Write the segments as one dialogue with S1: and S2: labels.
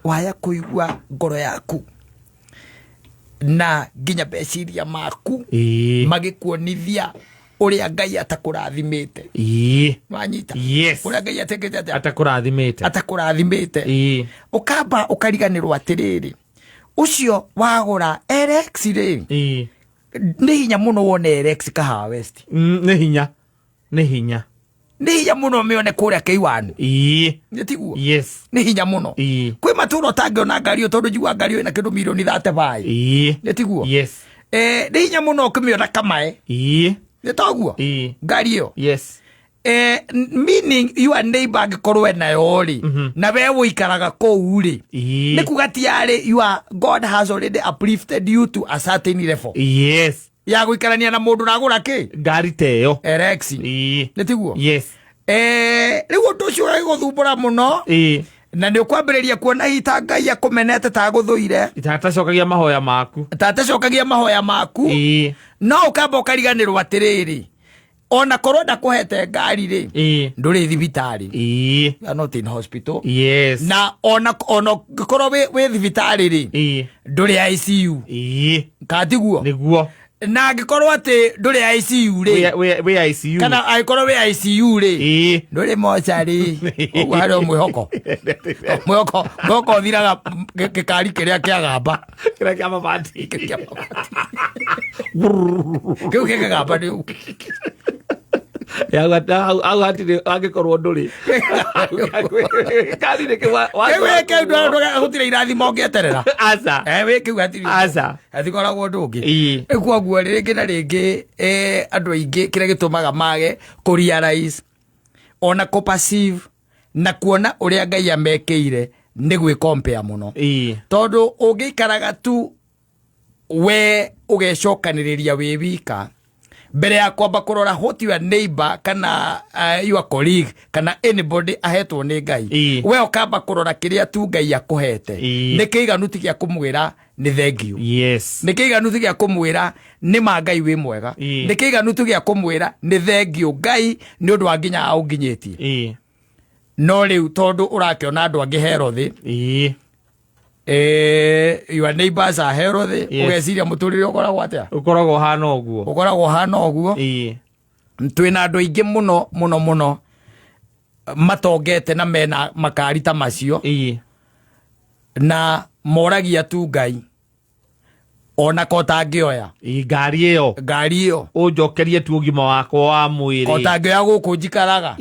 S1: Waya kũigua ngoro yaku na nginya meciria maku magĩkuonithia ũrĩa Ngai atakũrathimĩte. Wanyita?
S2: Yes.
S1: Ũrĩa Ngai atekĩte atĩa?
S2: Atakũrathimĩte.
S1: Atakũrathimĩte. Ũkamba ũkariganĩrwo atĩrĩrĩ, ũcio wagũra LX rĩ, nĩ hinya mũno wone LX Kahawa West.
S2: Nĩ hinya, nĩ hinya.
S1: Nĩ hinya mũno mĩone kũrĩa K1. Nĩ tiguo?
S2: Yes.
S1: Nĩ hinya mũno. Kwĩ matũra ũtangĩona ngari ĩyo, tondũ njigua ngari ĩyo ĩna kĩndũ mirioni 35. Nĩ tiguo?
S2: Yes.
S1: Nĩ hinya mũno ũkĩmĩona Kamae. Nĩ toguo? Ngari ĩyo.
S2: Yes.
S1: Meaning your neighbor angĩkorwo enayo rĩ, na we ũikaraga kũu rĩ, nĩ kuga ti arĩ your God has already uplifted you to a certain level ya gũikarania na mũndũ ũragũra kĩ?
S2: Ngari ta ĩyo.
S1: LX. Nĩ tiguo?
S2: Yes.
S1: Rĩu ũndũ ũcio ũgagĩgũthumbũra mũno, na nĩ ũkwambĩrĩria kuona hita Ngai akũmenete, ta agũthũire,
S2: tatacokagia mahoya maku,
S1: ta atacokagia mahoya maku. No ũkamba ũkariganĩrwo atĩrĩrĩ, ona korwo ndakũhete ngari rĩ, ndũrĩ thibitarĩ. You are not in hospital. Na ona ũngĩkorwo wĩ thibitarĩ rĩ, ndũrĩ ICU. Katiguo?
S2: Nĩguo.
S1: Na angĩkorwo atĩ ndũrĩ ICU rĩ,
S2: Wĩ ICU.
S1: Kana angĩkorwo wĩ ICU rĩ, ndũrĩ mocarĩ. Ũguo harĩ o mwĩhoko, mwĩhoko ũthiraga gĩkari kĩrĩa kĩagamba.
S2: Kĩrĩa kĩa mabati.
S1: Kĩu kĩa mabati. Kĩu gĩkĩgamba nĩ ũguo.
S2: Hau hatirĩ angĩkorwo ndũrĩ ngari nĩkĩ
S1: Kĩu wĩ kĩu gũtirĩ irathimo ũngĩeterera.
S2: Aca.
S1: Wĩ kĩu hatirĩ.
S2: Aca.
S1: Hatikoragwo ũndũ ũngĩ. Rĩu koguo rĩngĩ na rĩngĩ, andũ aingĩ kĩrĩa gĩtũmaga mage kũ realize ona kũ perceive na kuona ũrĩa Ngai amekĩire nĩ gwĩ compare mũno, tondũ ũngĩikaraga tu we ũgecokanĩrĩria wĩ wika mbere ya kwamba kũrora what your neighbor kana your colleague kana anybody ahetwo nĩ Ngai, we ũkamba kũrora kĩrĩa tu Ngai akũhete nĩ kĩiganu ti gĩa kũmwĩra nĩ thengiũ, nĩ kĩiganu ti gĩa kũmwĩra nĩ ma Ngai wĩ mwega, nĩ kĩiganu tu gĩa kũmwĩra nĩ thengiũ Ngai nĩ ũndũ wa nginya aũnginyĩtie. No rĩu tondũ ũrakĩona andũ angĩ herothĩ, your neighbors are healthy, ũgeciria mũtũrĩre ũkoragwo atĩa?
S2: Ũkoragwo ũhana ũguo.
S1: Ũkoragwo ũhana ũguo. Twĩna andũ aingĩ mũno mũno mũno matongete na mena makari ta macio, na moragia tu Ngai ona ko tangĩoya
S2: Ngari ĩyo,
S1: ngari ĩyo,
S2: ũnjokerie tu ũgima wakwa wa mwĩrĩ.
S1: Ko tangĩoya gũkũ njikaraga.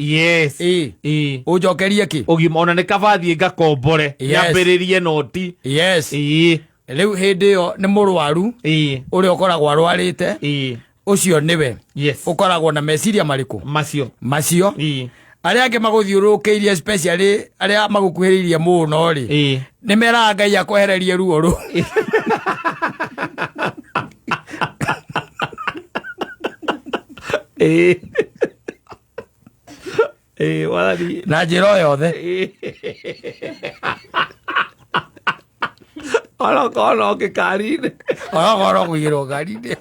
S1: Ũnjokerie kĩ?
S2: Ũgima, ona nĩ kaba thiĩ ngakombore, nyambĩrĩrie noti.
S1: Rĩu hĩndĩ ĩyo nĩ mũrwaru ũrĩa ũkoragwo arwarĩte, ũcio nĩwe ũkoragwo na meciria marĩkũ?
S2: Macio.
S1: Macio. Arĩa angĩ magũthiũrũrũkĩirie, especially arĩa magũkuhĩrĩirie mũno rĩ, nĩ meraga Ngai akwehererie ruo rũ.
S2: Ĩĩ, wathani.
S1: Na njĩra o yothe.
S2: Onokorwo no gĩkari-inĩ.
S1: Onokorwo no kũigĩrwo ngari-inĩ.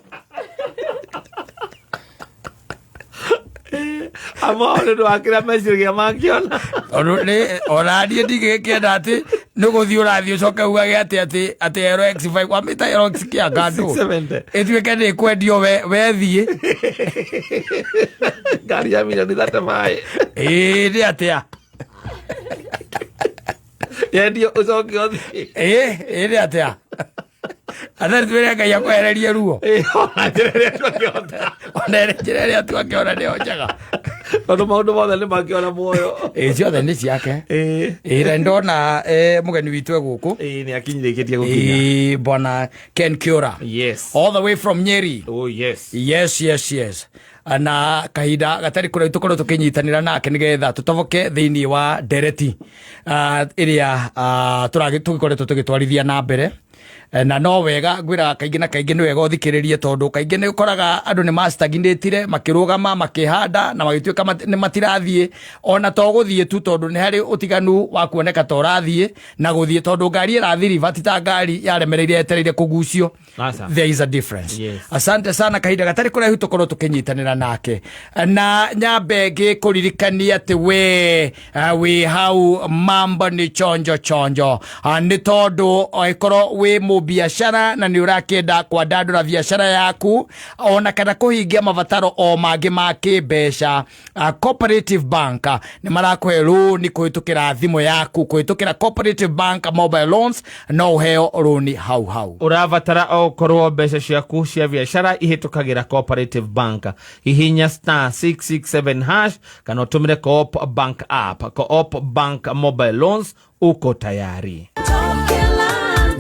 S2: Amao nĩ ũndũ wa kĩrĩa meciragia mangĩona.
S1: Tondũ nĩ ona niĩ ndingĩgĩkĩenda atĩ nĩ gũthiĩ ũrathiĩ ũcoke ugage atĩ LX5 wamĩta LX kĩanga ndũ
S2: 670.
S1: ĩtuĩke nĩ ĩkwendio wethiĩ.
S2: Ngari ya mirioni 35.
S1: Ĩĩ, nĩ atĩa?
S2: Yendio ũcoke ũthiĩ.
S1: Ĩĩ, nĩ atĩa? Athari twĩre Ngai akwehererie ruo.
S2: Ĩĩ, ona njĩra ĩrĩa tuangĩhota.
S1: Ona njĩra ĩrĩa tuangĩona nĩyo njega.
S2: Tondũ maũndũ mothe nĩ mangĩona muoyo.
S1: Ĩĩ, ciothe nĩ ciake. Ĩĩ, na ndona mũgeni witũ e gũkũ.
S2: Ĩĩ, nĩ akinyirĩkĩtie gũkinya.
S1: Ĩĩ, bwana Ken Kiora, all the way from Nyeri.
S2: Oh yes.
S1: Yes, na kahinda gatarĩ kũraihu tũkorwo tũkĩnyitanĩra nake nĩgetha tũtoboke thĩinĩ wa ndereti ĩrĩa tũgĩkoretwo tũgĩtwarithia na mbere. Na no wega ngwĩraga kaingĩ na kaingĩ nĩ wega ũthikĩrĩrie, tondũ kaingĩ nĩ ũkoraga andũ nĩ mastagnatire, makĩrũgama, makĩhanda na magĩtuĩka nĩ matirathiĩ, ona to gũthiĩ tu, tondũ nĩ harĩ ũtiganu wa kuoneka ta ũrathiĩ na gũthiĩ, tondũ ngari ĩrathiriba ti ta ngari yaremereire yetereire kũgucio.
S2: Aca.
S1: There is a difference.
S2: Yes.
S1: Asante sana. Kahinda gatarĩ kũraihu tũkorwo tũkĩnyitanĩra nake, na nyambe ngĩkũririkania atĩ we wĩ hau, mambo nĩ chonjo chonjo. Nĩ tondũ angĩkorwo wĩ mũbiacara na nĩ ũrakĩenda kwandandũra biacara yaku ona kana kũhingia mabataro o mangĩ ma kĩmbeca, Cooperative Bank nĩ marakũhe rũni kũhĩtũkĩra thimũ yaku. Kũhĩtũkĩra Cooperative Bank mobile loans no ũheo rũni hau hau.
S2: Ũrabatara o ũkorwo mbeca ciaku cia biacara ihĩtũkagĩra Cooperative Bank. Hihinya *667# kana ũtũmĩre Co-op Bank app. Co-op Bank mobile loans, uko tayari.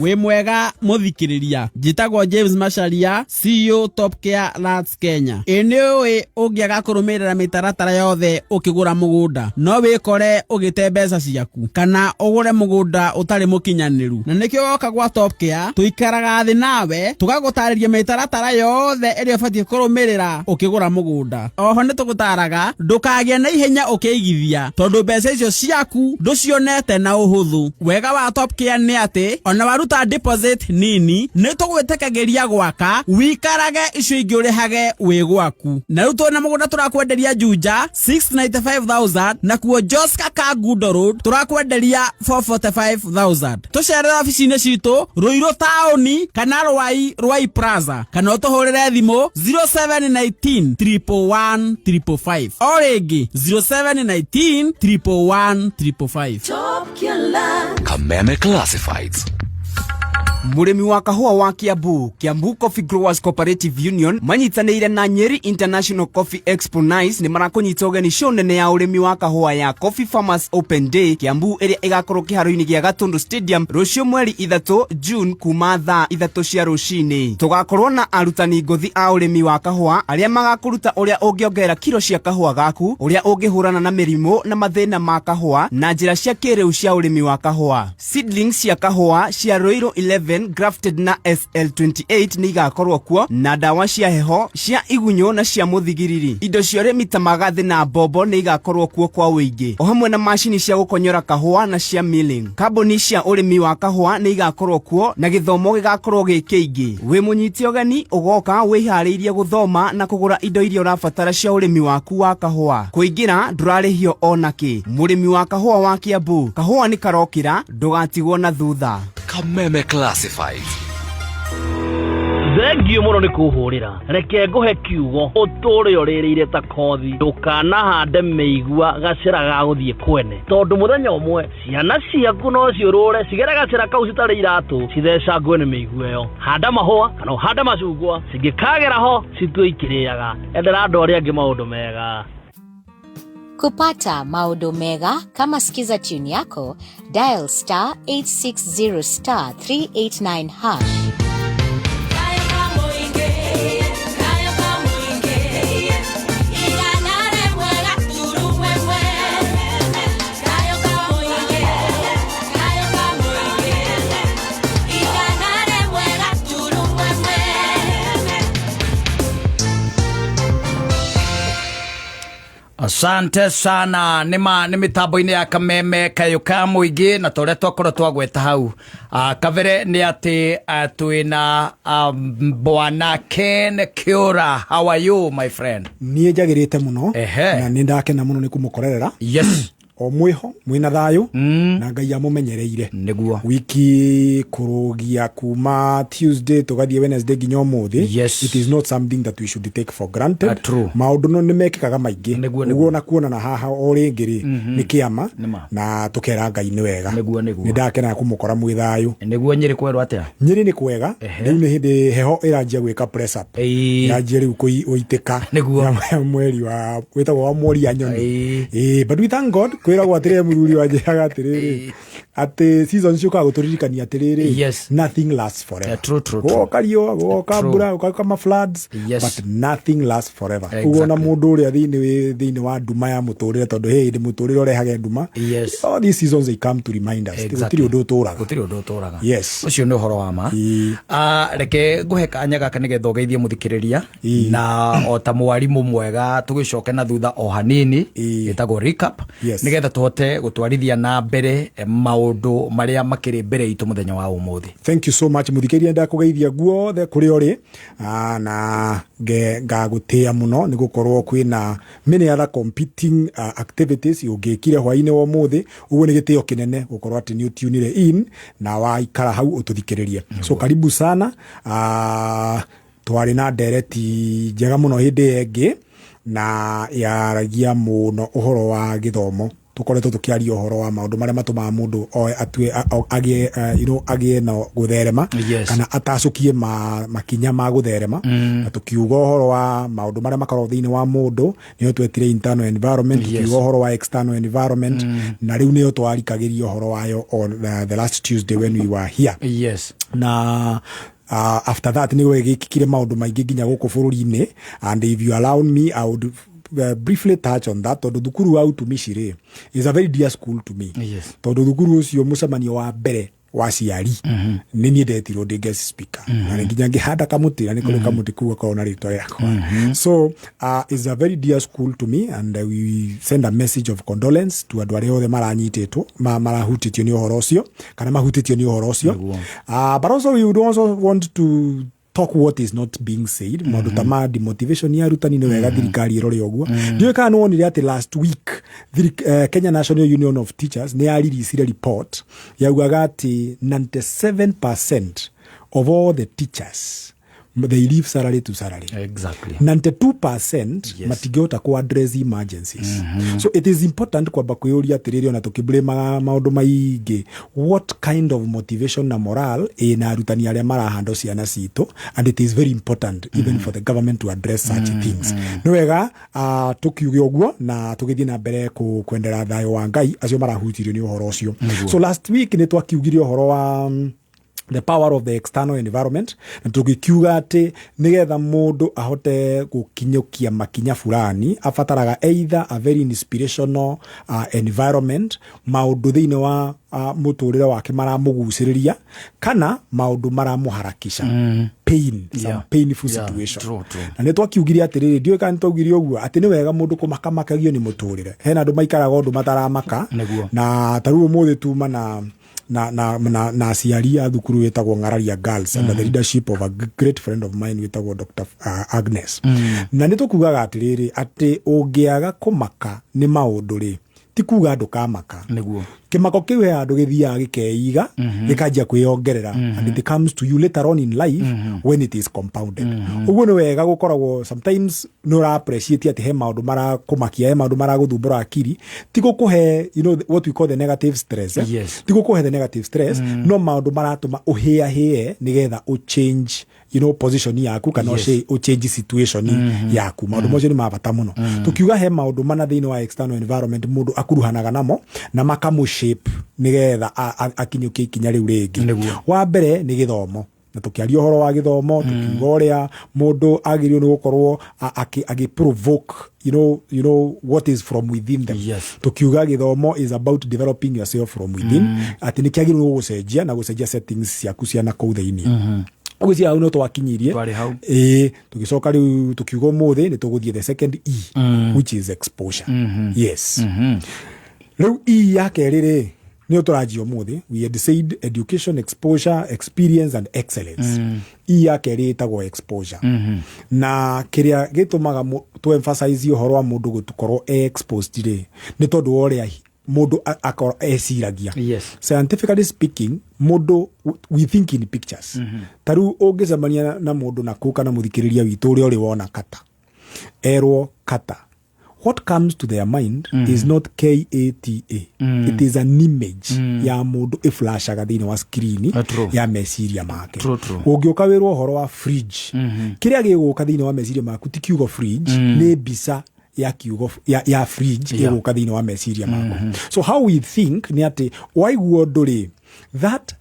S3: Wĩ mwega mũthikĩrĩria, njĩtagwo James Macharia, CEO Top Care Lands Kenya. Ĩ nĩ ũĩ ũngĩaga kũrũmĩrĩra mĩtaratara yothe ũkĩgũra mũgũnda no wĩkore ũgĩte mbeca ciaku kana ũgũre mũgũnda ũtarĩ mũkinyanĩru? Na nĩkĩo woka gwa Top Care tũikaraga thĩ nawe tũgagũtarĩria mĩtaratara yothe ĩrĩa ũbatiĩ kũrũmĩrĩra ũkĩgũra mũgũnda. Oho nĩ tũgũtaraga ndũkagĩe na ihenya ũkĩigithia, tondũ mbeca icio ciaku ndũcionete na ũhũthũ. Wega wa Top Care nĩ atĩ ona waruta deposit nini nĩ tũgwĩtĩkagĩria gwaka wikarage, icio ingĩ ũrĩhage wĩ gwaku. Na rĩu twĩna mũgũnda tũrakwenderia Juja 695,000, nakuo Joska Kangundo Road tũrakwenderia 445,000. Tũcerere obici-inĩ citũ Rũirũ taũni kana Rwai, Rwai Plaza, kana ũtũhũrĩre thimũ 0719 111 555. O rĩngĩ, 0719 111 555.
S4: Kameme Classifieds.
S5: Mũrĩmi wa kahũa wa Kiambu, Kiambu Coffee Growers Cooperative Union manyitanĩire na Nyeri International Coffee Expo Nice nĩ marakũnyita ũgeni show nene ya ũrĩmi wa kahũa ya Coffee Farmers Open Day Kiambu, ĩrĩa ĩgakorwo kĩharo-inĩ gĩa Gatundu Stadium rũciũ mweri 3 June kuma thaa 3 cia rũcinĩ. Tũgakorwo na arutani ngũthi a ũrĩmi wa kahũa arĩa magakũruta ũrĩa ũngĩongerera kiro cia kahũa gaku, ũrĩa ũngĩhũrana na mĩrimũ na mathĩna ma kahũa, na njĩra cia kĩrĩu cia ũrĩmi wa kahũa. Seedlings cia kahũa cia Ruiru 11 grafted na SL28 nĩ igakorwo kuo, na ndawa cia heho, cia igunyũ na cia mũthigiriri. Indo cia ũrĩmi ta magathĩ na mbombo nĩ igakorwo kuo kwa ũingĩ, o hamwe na macini cia gũkonyora kahũa na cia milling. Kambuni cia ũrĩmi wa kahũa nĩ igakorwo kuo na gĩthomo gĩgakorwo gĩ kĩingĩ. Wĩ mũnyite ũgeni, ũgoka wĩharĩirie gũthoma na kũgũra indo iria ũrabatara cia ũrĩmi waku wa kahũa. Kũingĩra ndũrarĩhio ona kĩ. Mũrĩmi wa kahũa wa Kiambu, kahũa nĩ karokĩra, ndũgatigwo na thutha.
S4: Kameme Classifieds.
S6: Thengio mũno nĩ kũhũrĩra. Reke ngũhe kiugo ũtũre ũrĩrĩire ta kothi: ndũkanahande mĩigua gacĩra ga gũthiĩ kwene, tondũ mũthenya ũmwe ciana ciaku no ciũrũre cigere gacĩra kau citarĩ iratũ, cithecangwe nĩ mĩigua ĩyo. Handa mahũa kana ũhande macungwa, cingĩkagera ho citue ikĩrĩaga. Endera andũ arĩa angĩ maũndũ mega.
S7: Kupata maodo mega kama Skiza tune yako, dial *860*389#.
S1: Asante sana. Nĩma nĩ mĩtambo-inĩ ya Kameme kayũ ka mũingĩ, na ta ũrĩa twakorwo twagweta hau kabere nĩ atĩ twĩna bwana Ken Kiora. How are you, my friend?
S8: Niĩ njagĩrĩte mũno.
S1: Ehe.
S8: Na nĩ ndakena mũno nĩ kũmũkorerera. O mwĩho mwĩna thayũ na Ngai amũmenyereire.
S1: Nĩguo.
S8: Wiki kũrũgia kuma Tuesday tũgathiĩ Wednesday nginya ũmũthĩ. It is not something that we should take for granted.
S1: True.
S8: Maũndũ no nĩ mekĩkaga maingĩ.
S1: Nĩguo.
S8: Ũguo na kuonana haha o rĩngĩ rĩ, nĩ kĩama.
S1: Nĩma.
S8: Na tũkera Ngai nĩ wega.
S1: Nĩguo.
S8: Nĩ ndakena kũmũkora mwĩ thayũ.
S1: Nĩguo. Nyĩrĩ kwerwo atĩa?
S8: Nyĩrĩ nĩ kwega. Rĩu nĩ hĩndĩ heho ĩranjia gwĩka press up. Ĩranjia rĩu gũitĩka.
S1: Nĩguo.
S8: Ya mweri wa wĩtagwo wa mweri ya nyoni.
S1: Ĩĩ.
S8: Ĩĩ, but we thank God. Kwĩragwo atĩrĩrĩ, mũthuri wanjĩraga atĩrĩrĩ, Atĩ seasons ciũkaga gũtũririkania atĩrĩrĩ, nothing lasts forever.
S1: Yeah, true, true, true.
S8: Gũgoka riũa, gũgoka mbura, gũgoka ma floods, but nothing lasts forever. Ũguo ona mũndũ ũrĩa thĩinĩ wĩ thĩinĩ wa nduma ya mũtũrĩre, tondũ he hĩndĩ mũtũrĩre ũrehage nduma, all these seasons, they come to remind us gũtirĩ ũndũ ũtũraga.
S1: Gũtirĩ ũndũ ũtũraga.
S8: Yes.
S1: Ũcio nĩ ũhoro wa ma. Ah, reke ngũhe kanya gaka nĩgetha ũgeithie mũthikĩrĩria, na o ta mwarimũ mwega tũgĩcoke na thutha o hanini, ĩtagwo recap, nĩgetha tũhote gũtwarithia na mbere maũndũ marĩa makĩrĩ mbere itũ mũthenya wa ũmũthĩ.
S8: Thank you so much, mũthikĩrĩria. Ndakũgeithia guothe kũrĩa ũrĩ. Na ngagũtĩĩa mũno nĩ gũkorwo kwĩna many other competing activities ũngĩkire hwaĩ-inĩ wa ũmũthĩ. Ũguo nĩ gĩtĩo kĩnene gũkorwo atĩ nĩ ũtunire in na waikara hau ũtũthikĩrĩrie. So karibu sana. Twarĩ na ndereti njega mũno hĩndĩ ĩyo ĩngĩ na yaragia mũno ũhoro wa gĩthomo. Tũkoretwo tũkĩaria ũhoro wa maũndũ marĩa matũmaga mũndũ oe atue agĩe agĩe na gũtherema kana atacũkie makinya ma gũtherema. Na tũkiuga ũhoro wa maũndũ marĩa makoragwo thĩinĩ wa mũndũ, nĩyo twetire internal environment. Tukiuga ũhoro wa external environment, na rĩu nĩyo twarikagĩria ũhoro wayo on the last Tuesday when we were here. Na after that nĩ gwĩkĩkire maũndũ maingĩ nginya gũkũ bũrũri-inĩ, and if you allow me, I would briefly touch on that, tondũ thukuru wa utumishi rĩ is a very dear school to me, tondũ thukuru ũcio mũcemanio wa mbere wa ciari nĩ niĩ ndetirwo ndĩ guest speaker, na nĩ nginya ngĩhanda kamũtĩ, na nĩ kũrĩ kamũtĩ kau gakoragwo na rĩtwa rĩakwa. So is a very dear school to me, and we send a message of condolence to andũ arĩa othe maranyitĩtwo, marahutĩtio nĩ ũhoro ũcio kana mahutĩtio nĩ ũhoro ũcio. But also we would also want to talk what is not being said, maũndũ ta ma demotivation ya arutani. Nĩ wega thirikari ĩrore ũguo. Ndiũĩ kana nĩ wonire atĩ last week Kenya National Union of Teachers nĩ yareleasire report yaugaga atĩ 97% of all the teachers, they live salary to salary. 92% matingĩhota ku address emergencies. So it is important kwamba kwĩyũria atĩrĩrĩ, ona tũkĩblamaga maũndũ maingĩ, what kind of motivation na morale ĩna arutani arĩa marahando ciana citũ? And it is very important even for the government to address such things. Nĩ wega tũkiuge ũguo na tũgĩthiĩ na mbere kwendera thayũ wa Ngai acio marahutirio nĩ ũhoro ũcio. So last week nĩ twakiugire ũhoro wa the power of the external environment, na tũgĩkiuga atĩ nĩgetha mũndũ ahote gũkinyũkia makinya fulani abataraga either a very inspirational environment, maũndũ thĩinĩ wa mũtũrĩre wake maramũgucĩrĩria kana maũndũ maramũharakisha, pain, some painful situation.
S1: True, true.
S8: Na nĩ twakiugire atĩrĩrĩ, ndiũĩ kana nĩ twaugire ũguo, atĩ nĩ wega mũndũ kũmakamakagio nĩ mũtũrĩre. Hena andũ maikaraga ũndũ mataramaka. Na ta rĩu ũmũthĩ tuma na aciari a thukuru wĩtagwo Ng'araria Girls under the leadership of a great friend of mine wĩtagwo Dr. Agnes. Na nĩ tũkugaga atĩrĩrĩ, atĩ ũngĩaga kũmaka nĩ maũndũ rĩ, ti kuga ndũkamaka. Kĩmako kĩu he handũ gĩthiaga gĩkeiga, gĩkanjia kwĩyongerera, and it comes to you later on in life when it is compounded. Ũguo nĩ wega gũkoragwo sometimes nĩ ũra appreciate atĩ he maũndũ marakũmakia, he maũndũ maragũthumbũra akiri, ti gũkũhe what we call the negative stress, eh? Ti gũkũhe the negative stress, no maũndũ maratũma ũhĩahĩe nĩgetha ũ change position yaku kana ũ change situation yaku. Maũndũ macio nĩ ma bata mũno. Tukiuga he maũndũ mana thĩinĩ wa external environment mũndũ akuruhanaga namo na makamũ shape nĩgetha akinyũkie ikinya rĩu rĩngĩ. Wa mbere nĩ gĩthomo, na tũkĩaria ũhoro wa gĩthomo, tũkiuga ũrĩa mũndũ agĩrĩirwo nĩ gũkorwo agĩ provoke what is from within them. Tukiuga gĩthomo is about developing yourself from within, atĩ nĩ kĩagĩrĩirwo gũcenjia na gũcenjia settings ciaku cia na kũu thĩinĩ. Ũgwĩciria hau no twakinyirie.
S1: Twarĩ hau.
S8: Ĩĩ, tũgĩcoka rĩu tũkiuga ũmũthĩ nĩ tũgũthiĩ the second E, which is exposure. Yes. Rĩu E ya kerĩ rĩ, nĩyo tũranjia ũmũthĩ. We had said education, exposure, experience and excellence. E ya kerĩ ĩtagwo exposure. Na kĩrĩa gĩtũmaga tũ emphasize ũhoro wa mũndũ gũkorwo e exposed rĩ, nĩ tondũ wa ũrĩa mũndũ akorwo eciragia. Scientifically speaking, mũndũ, we think in pictures. Ta rĩu ũngĩcemania na mũndũ na kũu kana mũthikĩrĩria witũ ũrĩa ũrĩ wona kata, erwo kata, what comes to their mind is not kata. It is an image ya mũndũ ĩflashaga thĩinĩ wa screen ya meciria make.
S1: True, true.
S8: Ũngĩũka wĩrwo ũhoro wa fridge, kĩrĩa gĩgũka thĩinĩ wa meciria maku ti kiugo fridge, nĩ mbica. ya kiugo ya fridge ĩgũka thĩinĩ wa meciria maku. So how we think nĩ atĩ waigua ũndũ rĩ, that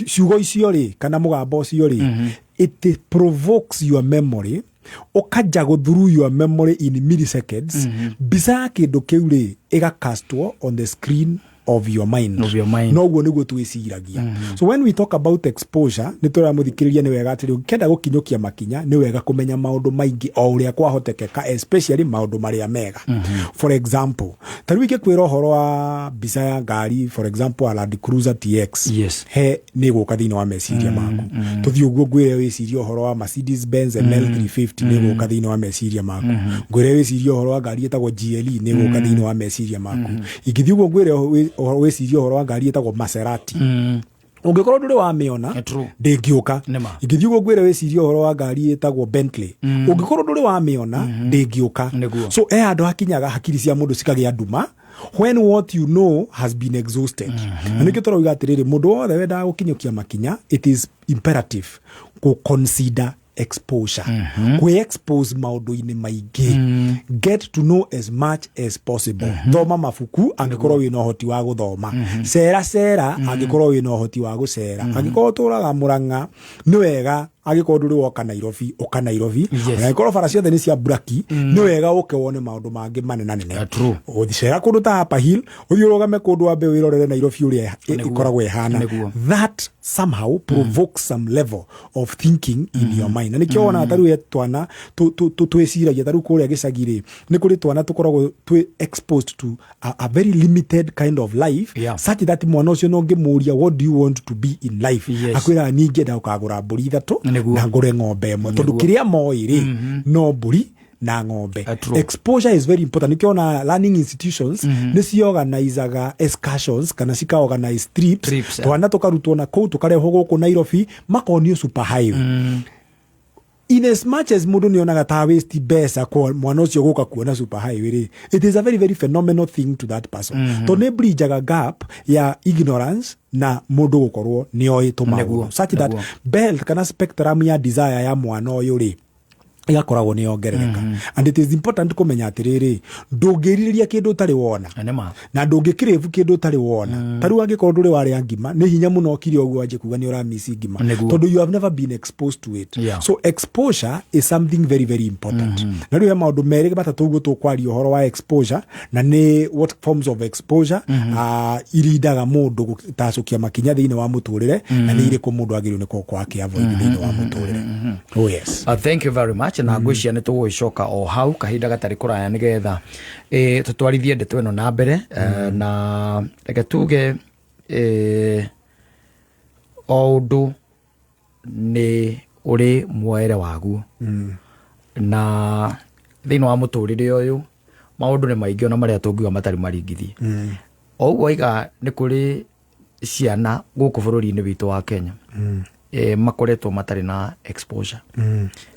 S8: ciugo icio rĩ kana mũgambo ũcio rĩ, it provokes your memory, ũkanja go through your memory in milliseconds. Mbica ya kĩndũ kĩu rĩ ĩgakastwo on the screen of your mind.
S1: Of your mind.
S8: Noguo nĩguo twĩciragia. So when we talk about exposure, nĩ tũrera mũthikĩrĩria nĩ wega atĩrĩ, ũngĩkenda gũkinyũkia makinya, nĩ wega kũmenya maũndũ maingĩ o ũrĩa kwahotekeka, especially maũndũ marĩa mega. For example, ta rĩu ingĩkwĩra ũhoro wa mbica ya ngari, for example a Land Cruiser TX, he nĩ gũka thĩinĩ wa meciria maku. Tũthiĩ ũguo ngwĩre wĩcirie ũhoro wa Mercedes Benz ML350, nĩ gũka thĩinĩ wa meciria maku. Ngwĩre wĩcirie ũhoro wa ngari ĩtagwo GLE, nĩ gũka thĩinĩ wa meciria maku. Ingĩthiĩ ũguo ngwĩre wĩcirie ũhoro wa ngari ĩtagwo Maserati, ũngĩkorwo ndũrĩ wamĩona, ndĩngĩũka.
S1: Nĩma.
S8: Ingĩthiĩ ũguo ngwĩre wĩcirie ũhoro wa ngari ĩtagwo Bentley, ũngĩkorwo ndũrĩ wamĩona, ndĩngĩũka. So he handũ hakinyaga hakiri cia mũndũ cikagĩa nduma when what you know has been exhausted. Na nĩkĩo tũrauga atĩrĩrĩ, mũndũ wothe wendaga gũkinyũkia makinya, it is imperative kũ consider exposure, kwĩ expose maũndũ-inĩ maingĩ, get to know as much as possible. Thoma mabuku angĩkorwo wĩna ũhoti wa gũthoma, cera cera angĩkorwo wĩna ũhoti wa gũcera. Angĩkorwo ũtũraga Mũrang'a, nĩ wega angĩkorwo ndũrĩ woka Nairobi, ũka Nairobi. Ona angĩkorwo bara ciothe nĩ cia braki, nĩ wega ũke wone maũndũ mangĩ manenanene. Ũgũthiĩ cera kũndũ ta Upper Hill, ũthiĩ ũrũgame kũndũ wambe wĩrorere Nairobi ũrĩa ĩkoragwo ĩhana. That somehow provokes some level of thinking in your mind. Na nĩkĩo wonaga ta rĩu he twana twĩciragia ta rĩu kũrĩa gĩcagi rĩ, nĩ kũrĩ twana tũkoragwo twĩ exposed to a very limited kind of life, such that mwana ũcio no ngĩmũria, "What do you want to be in life?" Akwĩraga, "Niĩ ingĩenda gũkagũra mbũri ithatũ na ngũre ng'ombe ĩmwe," tondũ kĩrĩa moĩ rĩ no mbũri na ng'ombe. Exposure is very important. Nĩkĩo ona learning institutions nĩ ciorganizaga excursions kana cika organize trips,
S1: Trips, yeah.
S8: Twana tũkarutwo na kũu, tũkarehwo gũkũ Nairobi, makonio super highway. In as much as mũndũ nĩ onaga ta waste mbeca kwa mwana ũcio gũka kuona super highway rĩ, it is a very very phenomenal thing to that person, tondũ nĩ bridgeaga gap ya ignorance na mũndũ gũkorwo nĩ oĩ tũmaũndũ, such that belt kana spectrum ya desire ya mwana ũyũ rĩ ĩgakoragwo nĩ yongerereka. And it is important kũmenya atĩrĩrĩ, ndũngĩrirĩria kĩndũ ũtarĩ wona,
S1: Nĩma.
S8: Na ndũngĩkĩrĩbu kĩndũ ũtarĩ wona. Ta rĩu angĩkorwo ndũrĩ warĩa ngima, nĩ hinya mũno ũkire ũguo wanjie kuga nĩ ũramici ngima, tondũ you have never been exposed to it. So exposure is something very very important. Na rĩu he maũndũ merĩ matatũ ũguo tũkwaria ũhoro wa exposure, na nĩ what forms of exposure irindaga mũndũ gũtacũkia makinya thĩinĩ wa mũtũrĩre, na nĩ irĩkũ mũndũ agĩrĩirwo nĩ gũkorwo akĩ-avoid thĩinĩ wa mũtũrĩre. Oh yes.
S1: Thank you very much. Na ngwĩciria nĩ tũgũgĩcoka o hau kahinda gatarĩ kũraya nĩgetha tũtwarithie ndeto ĩno na mbere. Na reke tuge o ũndũ nĩ ũrĩ muoere waguo, na thĩinĩ wa mũtũrĩre ũyũ maũndũ nĩ maingĩ ona marĩa tũngiuga matarĩ maringithie. O ũguo waiga, nĩ kũrĩ ciana gũkũ bũrũri-inĩ witũ wa Kenya makoretwo matarĩ na exposure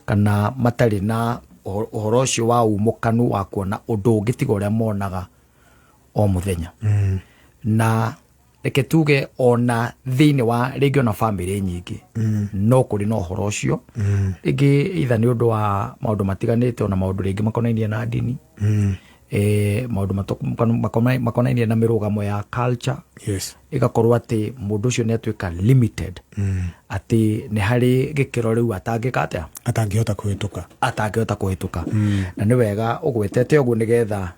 S1: kana matarĩ na ũhoro ũcio wa umũkanu wa kuona ũndũ ũngĩ tiga ũrĩa monaga o mũthenya. Na reke tuge ona thĩinĩ wa rĩngĩ ona bamĩrĩ nyingĩ no kũrĩ na ũhoro ũcio rĩngĩ, either nĩ ũndũ wa maũndũ matiganĩte, ona maũndũ rĩngĩ makonainie na ndini, maũndũ makonainie na mĩrũgamo ya culture, ĩgakorwo atĩ mũndũ ũcio nĩ atuĩka limited, atĩ nĩ harĩ gĩkĩro rĩu atangĩka atĩa,
S8: atangĩhota kũhĩtũka.
S1: Atangĩhota kũhĩtũka. Na nĩ wega ũgwetete ũguo nĩgetha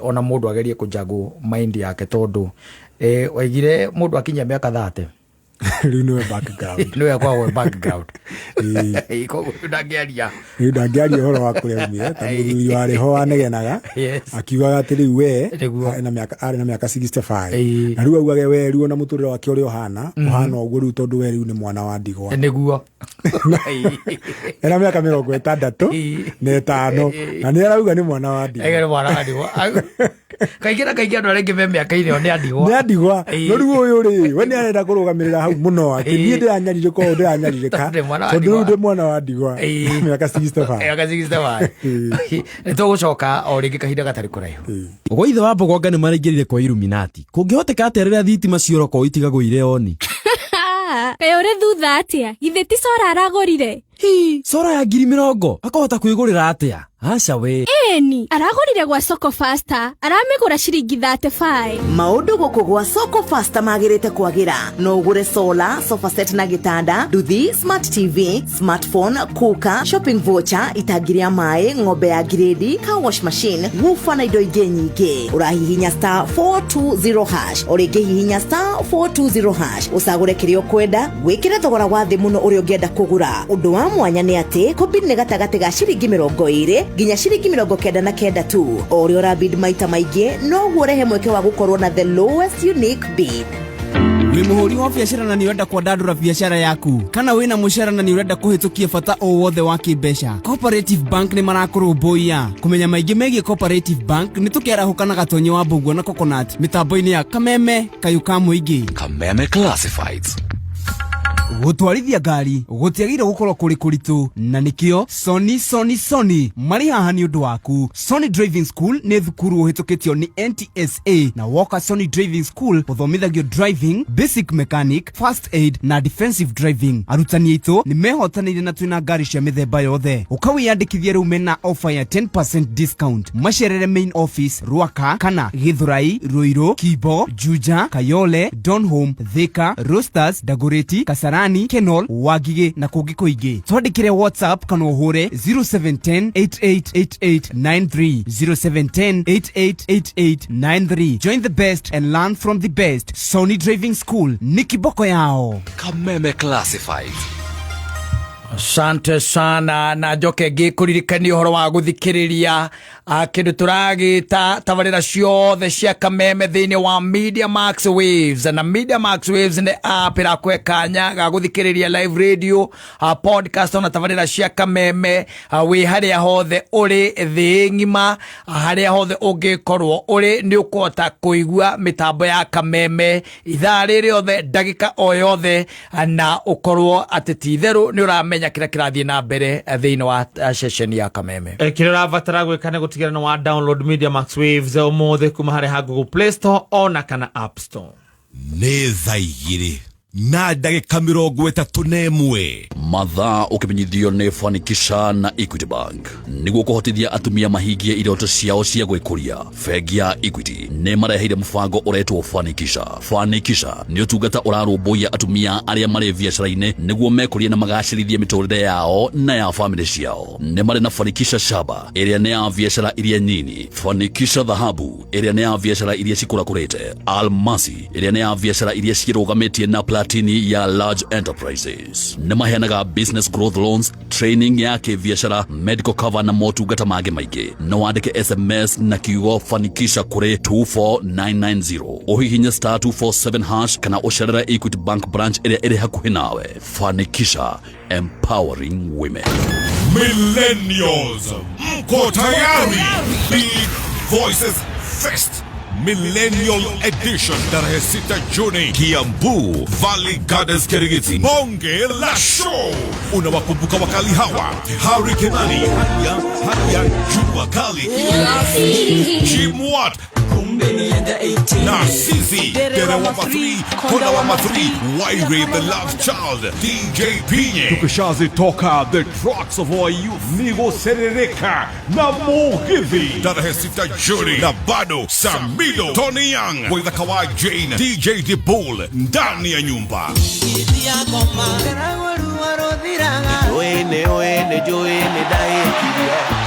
S1: ona mũndũ agerie kũjagwo mind yake, tondũ waigire mũndũ akinyia mĩaka 30
S8: rĩu nĩwe background.
S1: Nĩwe akoragwo background. Koguo rĩu ndangĩaria.
S8: Rĩu ndangĩaria ũhoro wa kũrĩa aumire, ta mũthuri warĩ ho wanegenaga akiugaga atĩ rĩu we arĩ na mĩaka 65, na rĩu augage we rĩu ona mũtũrĩre wake ũrĩa ũhana ũhana ũguo rĩu, tondũ we rĩu nĩ mwana wa ndigwa. Ena mĩaka 65 na nĩ arauga nĩ mwana wa ndigwa.
S1: Ege nĩ mwana wa ndigwa. Kaingĩ na kaingĩ andũ arĩa aingĩ me mĩaka-inĩ ĩyo nĩ andigwa.
S8: Nĩ andigwa. No rĩu ũyũ rĩ, we nĩ arenda kũrũgamĩrĩra hau mũno atĩ niĩ ndĩranyarirĩka ũũ, ndĩranyarirĩka
S1: Ndĩ mwana wa
S8: tondũ rĩu
S1: ndigwa.
S8: ndĩ mwana wa ndigwa, mĩaka 65.
S1: Mĩaka 65. Nĩ tũgũcoka o rĩngĩ kahinda gatarĩ kũraihu.
S3: Gwa ithe wa Mbogonga nĩ maraingĩrire kwa Illuminati. Kũngĩhoteka atĩa rĩrĩa thitima cioroko itigagwo irĩ oni?
S9: Kaĩ ũrĩ thutha atĩa? Githĩ ti cora aragũrire?
S3: Hi, cora ya 20,000 akũhota kwĩgũrĩra atĩa?
S10: Aca we.
S9: Ĩni, aragũrire gwa Soko Faster, aramĩgũra ciringi 35.
S11: Maũndũ gũkũ gwa Soko Faster magĩrĩte kwagĩra. No ũgũre solar, sofa set na gĩtanda, nduthi, smart TV, smartphone, cooker, shopping voucher, itangi rĩa maĩ, ng'ombe ya ngirĩndi, car wash machine, woofer na indo ingĩ nyingĩ. Ũrahihinya star 420 hash, o rĩngĩ hihinya star 420 hash, ũcagũre kĩrĩa ũkwenda, wĩkĩre thogora wa thĩ mũno ũrĩa ũngĩenda kũgũra. Ũndũ wa mwanya nĩ atĩ kũbid nĩ gatagatĩ ga ciringi 20 nginya ciringi 99 tu. O ũrĩa ũrabid maita maingĩ, noguo ũrehe mweke wa gũkorwo na the lowest unique bid.
S5: Wĩ mũhũri wa biacara na nĩ ũrenda kwandandũra biacara yaku, kana wĩna mũcara na nĩ ũrenda kũhĩtũkia bata o wothe wa kĩmbeca, Cooperative Bank nĩ marakũrũmbũiya. Kũmenya maingĩ megiĩ Cooperative Bank, nĩ tũkĩarahũka na Gatonyi wa Mbũguo na Coconut mĩtambo-inĩ ya Kameme Kayũ ka Mũingĩ.
S4: Kameme Classifieds.
S5: Gũtwarithia ngari gũtiagĩrĩire gũkorwo kũrĩ kũritũ, na nĩkĩo Sony Sony Sony marĩ haha nĩ ũndũ waku. Sony Driving School nĩ thukuru ũhĩtũkĩtio nĩ NTSA, na woka Sony Driving School ũthomithagio driving, basic mechanic, first aid na defensive driving. Arutani aitũ nĩ mehotanĩire na twĩna ngari cia mĩthemba yothe. Ũkawĩyandĩkithia rĩu mena offer ya 10% discount. Macerere main office Rwaka kana Githurai, Ruiru, Kibo, Juja, Kayole, Donholm, Thika, Roasters, Dagoretti, Kasarani, Kenol, Wangigĩ na kũngĩ kũingĩ. Twandĩkĩre WhatsApp kana ũhũre 0710 888893, 0710 888893. Join the best and learn from the best. Sony Driving School nĩ kiboko yao.
S4: Kameme Classifieds.
S1: Asante sana, na njoke ngĩkũririkania ũhoro wa gũthikĩrĩria kĩndũ tũragĩta tabarĩra ciothe cia Kameme thĩinĩ wa Media Max Waves. Na Media Max Waves nĩ app ĩrakũhe kanya ga gũthikĩrĩria live radio, podcast ona tabarĩra cia Kameme wĩ harĩa hothe ũrĩ thĩ ng'ima. Harĩa hothe ũngĩkorwo ũrĩ, nĩ ũkũhota kũigua mĩtambo ya Kameme ithaa rĩrĩ rĩothe, ndagĩka o yothe, na ũkorwo atĩ ti itherũ nĩ ũramenya kĩrĩa kĩrathiĩ na mbere thĩinĩ wa ceceni ya Kameme.
S2: Kĩrĩa ũrabatara gwĩka nĩ gũtigĩrĩra nĩ wa download Media Max Waves ũmũthĩ kuma harĩ ha Google Play Store ona kana App Store.
S12: Nĩ thaa 2:31.
S4: Mathaa ũkĩmenyithio nĩ Fanikisha na Equity Bank. Nĩguo kũhotithia atumia mahingie iroto ciao cia gwĩkũria, bengi ya Equity nĩ mareheire mũbango ũretwo Fanikisha. Fanikisha nĩ ũtungata ũrarũmbũiya atumia arĩa marĩ biacara-inĩ nĩguo mekũrie na magacĩrithie mĩtũrĩre yao na ya famĩlĩ ciao. Nĩ marĩ na Fanikisha Shaba, ĩrĩa nĩ ya biacara iria nyini, Fanikisha Dhahabu, ĩrĩa nĩ ya biacara iria cikũrakũrĩte, Almasi, ĩrĩa nĩ ya biacara iria cirũgamĩtie, na Platini ya large enterprises. Nĩ maheanaga business growth loans, training ya kĩbiacara, medical cover na motungata mangĩ maingĩ. No wandĩke SMS na kiugo Fanikisha kũrĩ 24990, ũhihinye star 247 hash kana ũcerere Equity Bank branch ĩrĩa ĩrĩ hakuhĩ nawe. Fanikisha, empowering women.
S12: Millennials, mko tayari? Big Voices Fest Millennial Edition, tarehe 6 Juni, Kiambu Valley Gardens, Kirigiti. Bonge la show. Unawakumbuka wakali hawa: Harry Kimani, Haya Haya, Jua Kali, Jim Watt na Sisi Derewa 3, Kona wa 3, Waire the Love Child, DJ Pinye. Tukishazitoka the trucks of our youth, Nigo Serereka na Mugithi, tarehe 6 Juni, na bado Samido, Tony Young, Waithaka wa Jane, DJ Dibul ndani ya nyumba.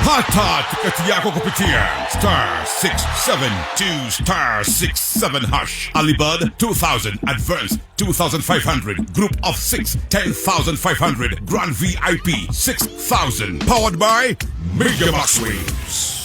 S12: Pata tiketi yako kupitia star 672 star 67 hash. Alibud 2000, advance 2500, group of 6 10500, grand VIP 6000. Powered by Media Max Waves.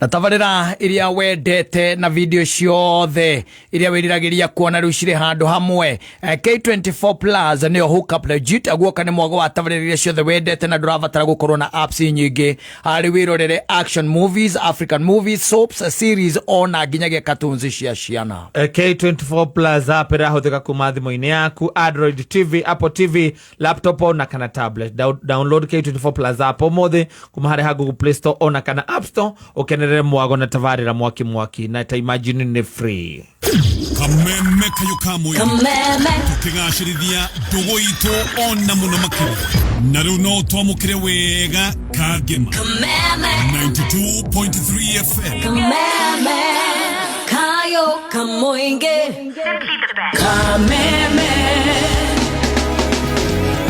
S1: Na tabarĩra iria wendete na video ciothe iria wĩriragĩria kuona rĩu cirĩ handũ hamwe. K24 Plus nĩyo hookup legit. Guoka nĩ mwago wa tabarĩra iria ciothe wendete na ndũrabatara gũkorwo na apps nyingĩ. Harĩ wĩrorere action movies, African movies, soaps, series ona nginyagia cartoons cia ciana.
S2: K24 Plus app ĩrahũthĩka kuma thimũ-inĩ yaku, Android TV, Apple TV, laptop ona kana tablet. Download K24 Plus app ũmũthĩ kuma harĩ ha Google Play Store ona kana App Store, ũkenerere mwago na tabarĩra mwaki mwaki, na ta imagine nĩ free.
S12: Kameme kayo ka mũingĩ.
S10: Kameme.
S12: Tũkĩgacĩrithia ndũgũ itũ ona mũno makĩria. Na rĩu no twamũkĩre wega kangema.
S10: Kameme.
S12: 92.3 FM.
S10: Kameme. Kayo kamoinge. Kameme.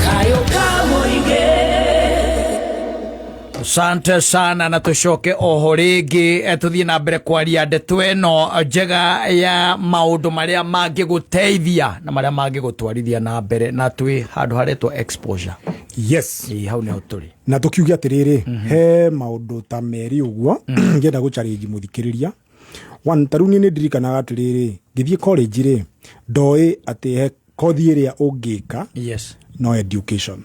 S10: Kayo kamoinge.
S1: Asante sana, na tucoke oho rĩngĩ, tũthiĩ na mbere kwaria ndeto ĩno njega ya maũndũ marĩa mangĩgũteithia na marĩa mangĩgũtwarithia na mbere, na twĩ handũ haretwo exposure.
S8: Yes.
S1: Ĩ, hau nĩho tũrĩ.
S8: Na tũkiuge atĩrĩrĩ, he maũndũ ta merĩ ũguo ngĩenda gũchallenge mũthikĩrĩria. One, ta rĩu niĩ nĩ ndirikanaga atĩrĩrĩ, ngĩthiĩ college rĩ, ndoĩ atĩ he kothi ĩrĩa ũngĩka no education,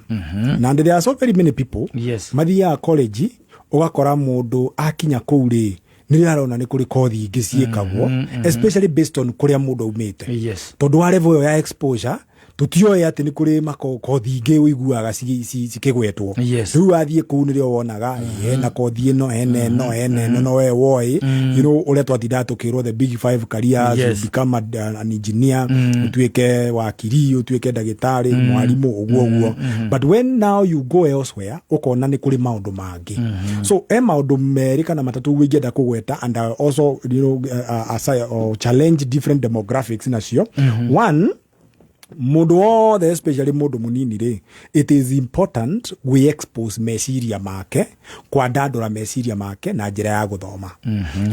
S8: na there are so very many people mathiaga college, ũgakora mũndũ akinya kũu rĩ, nĩ arona nĩ kũrĩ kothi ingĩ ciĩkagwo, especially based on kũrĩa mũndũ aumĩte, tondũ wa level ĩyo ya exposure tũtioĩ atĩ nĩ kũrĩ kothi ingĩ ũiguaga cikĩgwetwo. Rĩu wathiĩ kũu nĩrĩo wonaga hena kothi ĩno, hena ĩno, hena ĩno, no we woĩ ũrĩa twatindaga tũkĩrwo the big five careers, you become an engineer, ũtuĩke wakiri, ũtuĩke ndagĩtarĩ, mwarimũ, ũguo ũguo. But when now you go elsewhere, ũkona nĩ kũrĩ maũndũ mangĩ. So he maũndũ merĩ kana matatũ ũguo ingĩenda kũgweta, and I also challenge different demographics nacio. One, mũndũ wothe, especially mũndũ mũnini rĩ, it is important we expose meciria make, kwandandũra meciria make na njĩra ya gũthoma.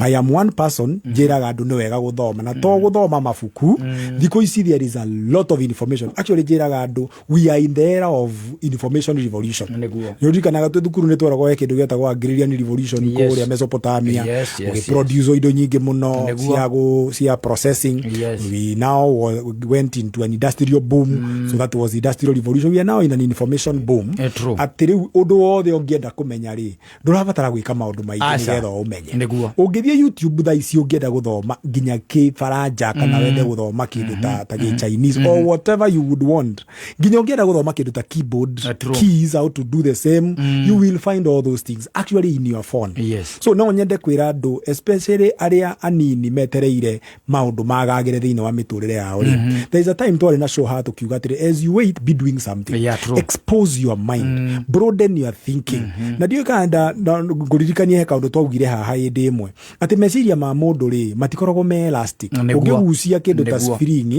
S8: I am one person njĩraga andũ nĩ wega gũthoma, na to gũthoma mabuku. Thikũ ici there is a lot of information. Actually, njĩraga andũ we are in the era of information revolution. Nĩ ũririkanaga twĩ thukuru nĩ tweragwo he kĩndũ gĩetagwo agrarian revolution kũrĩa Mesopotamia, ũgĩproduce indo nyingĩ mũno cia processing. We now went into an industrial boom, so that was industrial revolution. We are now in an information boom.
S1: True.
S8: Atĩ rĩu ũndũ wothe ũngĩenda kũmenya rĩ, ndũrabatara gwĩka maũndũ maingĩ
S1: Aca.
S8: nĩgetha ũmenye. Ũngĩthiĩ YouTube thaa ici, ũngĩenda gũthoma nginya kĩbaranja kana wende gũthoma kĩndũ ta gĩ Chinese or whatever you would want, nginya ũngĩenda gũthoma kĩndũ ta keyboard keys, how to do the same, you will find all those things actually in your phone. So no nyende kwĩra andũ, especially arĩa anini metereire maũndũ magagĩre thĩinĩ wa mĩtũrĩre yao rĩ, there is a time twarĩ na show haha tũkiuga atĩrĩ, as you wait, be doing something.
S1: Yeah, true.
S8: Expose your mind, broaden your thinking. Na ndiũĩ kana ngũririkanie he kaũndũ twaugire haha hĩndĩ ĩmwe atĩ meciria ma mũndũ rĩ, matikoragwo me elastic. Ũngĩgucia kĩndũ ta spring,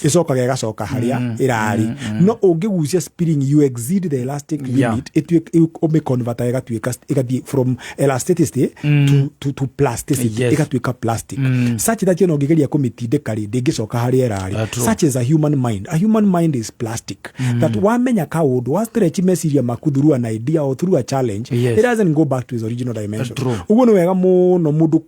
S8: ĩcokaga ĩgacoka harĩa ĩrarĩ. No ũngĩgucia spring, you exceed the elastic limit, ĩtuĩke ũmĩconverta ĩgatuĩka, ĩgathiĩ from elasticity to plasticity, ĩgatuĩka plastic, such that ona ũngĩgeria kũmĩtindĩka rĩ, ndĩngĩcoka harĩa ĩrarĩ. Such as a human mind. A human mind is plastic, that wamenya kaũndũ, wa stretch meciria maku through an idea or through a challenge, it doesn't go back to its original dimension. Ũguo nĩ wega mũno mũndũ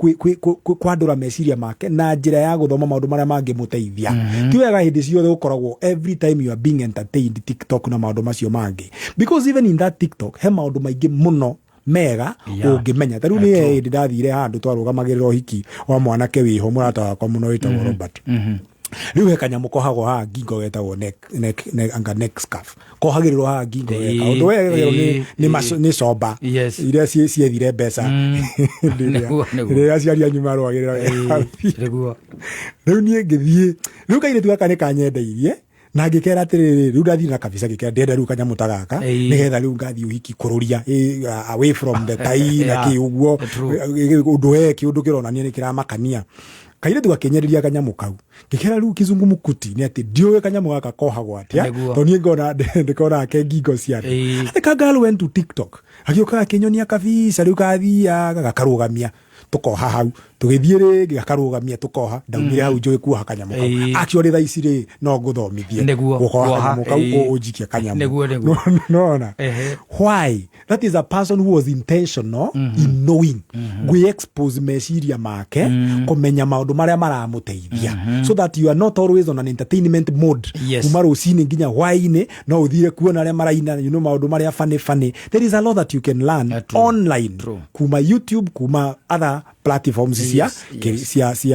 S8: kwandũra meciria make na njĩra ya gũthoma maũndũ marĩa mangĩmũteithia. Ti wega hĩndĩ ciothe gũkoragwo every time you are being entertained TikTok na maũndũ macio mangĩ, because even in that TikTok he maũndũ maingĩ mũno mega ũngĩmenya. Ta rĩu nĩ hĩndĩ ndathire handũ twarũgamagĩrĩra ũhiki wa mwanake wĩho, mũrata wakwa mũno wĩtagwo Robert. Rĩu he kanyamũ kohagwo haha ngingo getagwo neck, anga neck scarf, kohagĩrĩrwo haha ngingo. Geka ũndũ wegagĩrwo nĩ comba iria ciethire mbeca rĩrĩa aciari anyu marũagĩrĩra wega. Rĩu niĩ ngĩthiĩ, rĩu kairĩtu gaka nĩ kanyendeirie na ngĩkera atĩrĩrĩ, rĩu ndathiĩ na kabica, ngĩkera ndĩrenda rĩu kanyamũ ta gaka, nĩgetha rĩu ngathiĩ ũhiki kũrũria, away from the tai na kĩ ũguo. Ũndũ we kĩũndũ kĩronania nĩ kĩramakania. Kairĩtu gakĩnyenderia kanyamũ kau, ngĩkera rĩu kizungumukuti nĩ atĩ ndiũĩ kanyamũ gaka kohagwo atĩa, tondũ niĩ ngona ndĩkona ke ngingo cia andũ. Atĩ ka girl went to TikTok, agĩũka akĩnyonia kabica, rĩu kathiaga gakarũgamia, tũkoha hau, tũgĩthiĩ rĩngĩ gakarũgamia, tũkoha. Ndaumire hau njũĩ kuoha kanyamũ kau. Actually, thaa ici rĩ, no ngũthomithie gũkoha
S1: Kuoha,
S8: kanyamũ kau, ũnjikie kanyamũ.
S1: Nĩguo.
S8: Nona why that is a person who was intentional in knowing gwĩ expose meciria make kũmenya maũndũ marĩa maramũteithia, so that you are not always on an entertainment mode kuma rũcinĩ nginya hwaĩ-inĩ, no ũthire kuona arĩa maraina, maũndũ marĩa funny funny. There is a lot that you can learn online, kuma YouTube, kuma other platforms cia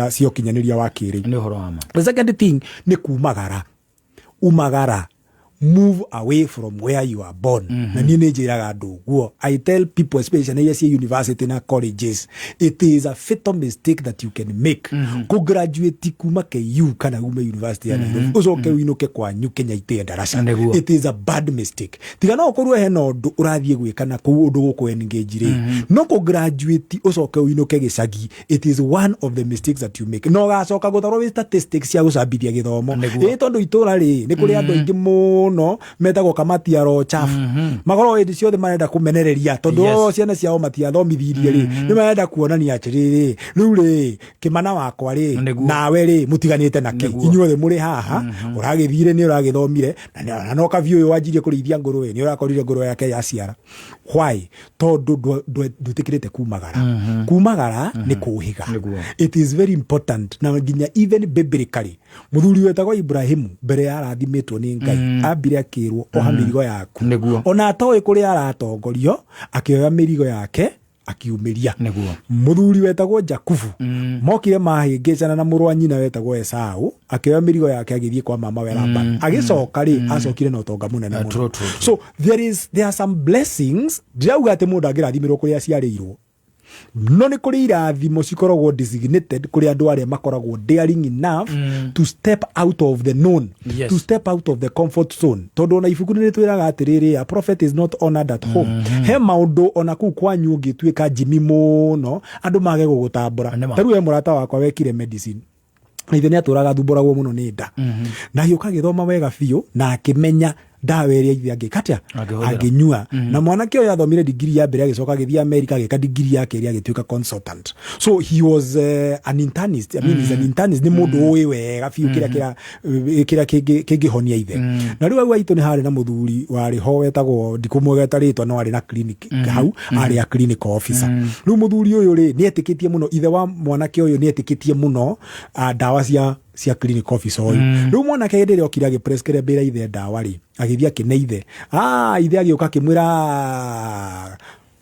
S8: cia ũkinyanĩria wa kĩrĩu.
S1: Nĩ ũhoro wa ma.
S8: The second thing nĩ kumagara, umagara. Move away from where you are born. Na niĩ nĩ njĩraga andũ ũguo. I tell people, especially iria ciĩ university na colleges, it is a fatal mistake that you can make kũgraduate kuma KU kana ume university ya Nairobi, ũcoke ũinũke kwanyu Kenya itĩe ndaraca. It is a bad mistake. Tiga no ũkorwo hena ũndũ ũrathiĩ gwĩka na kũu, ũndũ gũkũ engage rĩ, no kũgraduate ũcoke ũinũke gĩcagi, it is one of the mistakes that you make, na ũgacoka gũtwarwo wĩ statistics cia gũcambithia gĩthomo. Ĩ tondũ itũra rĩ, nĩ kũrĩ andũ aingĩ mũno metagwo kamati ya roho chafu, makoragwo hĩndĩ ciothe marenda kũmenereria tondũ o ciana ciao matiathomithirie rĩ, nĩ marenda kuonania atĩrĩrĩ, rĩu rĩ, kĩmana wakwa rĩ, nawe rĩ, mũtiganĩte na kĩ? Inyuothe mũrĩ haha, ũragĩthire nĩ ũragĩthomire na no kabiũ ũyũ wanjirie kũrĩithia ngũrũwe, nĩ ũrakorire ngũrũwe yake yaciara. Why? Tondũ ndwĩtĩkĩrĩte kumagara. Kumagara nĩ kũhĩga. It is very important. Na nginya even biblically, mũthuri wetagwo Ibrahimu, mbere ya arathimĩtwo nĩ Ngai, ambire akĩrwo, "Oha mĩrigo yaku." Ona atoĩ kũrĩa aratongorio, akĩoya mĩrigo yake akiumĩria. Mũthuri wetagwo Jakubu, mokire mahĩngĩcana na mũrũ wa nyina wetagwo Esau, akĩoya mĩrigo yake agĩthiĩ kwa mama we Laban. Agĩcoka rĩ, acokire na ũtonga mũnene mũno.
S1: True, true, true.
S8: So there are some blessings. Ndirauga atĩ mũndũ angĩrathimĩrwo kũrĩa aciarĩirwo, no nĩ kũrĩ irathimo cikoragwo designated kũrĩ andũ arĩa makoragwo daring enough to step out of the known, to step out of the comfort zone, tondũ ona ibuku nĩ rĩtwĩraga atĩrĩrĩ, "A prophet is not honored at home." He maũndũ ona kũu kwanyu ũngĩtuĩka njimi mũno, andũ mage gũgũtambũra.
S1: Nĩma.
S8: Ta rĩu he mũrata wakwa wekire medicine, na ithe nĩ atũraga thumbũragwo mũno nĩ nda, na agĩũka agĩthoma wega biũ na akĩmenya ndawa ĩrĩa ithe angĩka atĩa.
S1: Angĩhũthĩra.
S8: Angĩnyua. Na mwanake ũyũ athomire digiri ya mbere, agĩcoka agĩthiĩ America, agĩka digiri ya kerĩ, agĩtuĩka consultant. So he was an internist, I mean, he's an internist. Nĩ mũndũ ũĩ wega biũ kĩrĩa kĩngĩhonia ithe. Na rĩu hau aitũ nĩ harĩ na mũthuri warĩ ho wetagwo, ndikũmwegeta rĩtwa, no arĩ na clinic hau, arĩ a clinical officer. Rĩu mũthuri ũyũ rĩ, nĩ etĩkĩtie mũno, ithe wa mwanake ũyũ nĩ etĩkĩtie mũno ndawa cia clinic officer ũyũ. Rĩu mwanake hĩndĩ ĩrĩa okire agĩprescribe ithe ndawa rĩ, agĩthiĩ akĩne ithe, ithe agĩũka akĩmwĩra,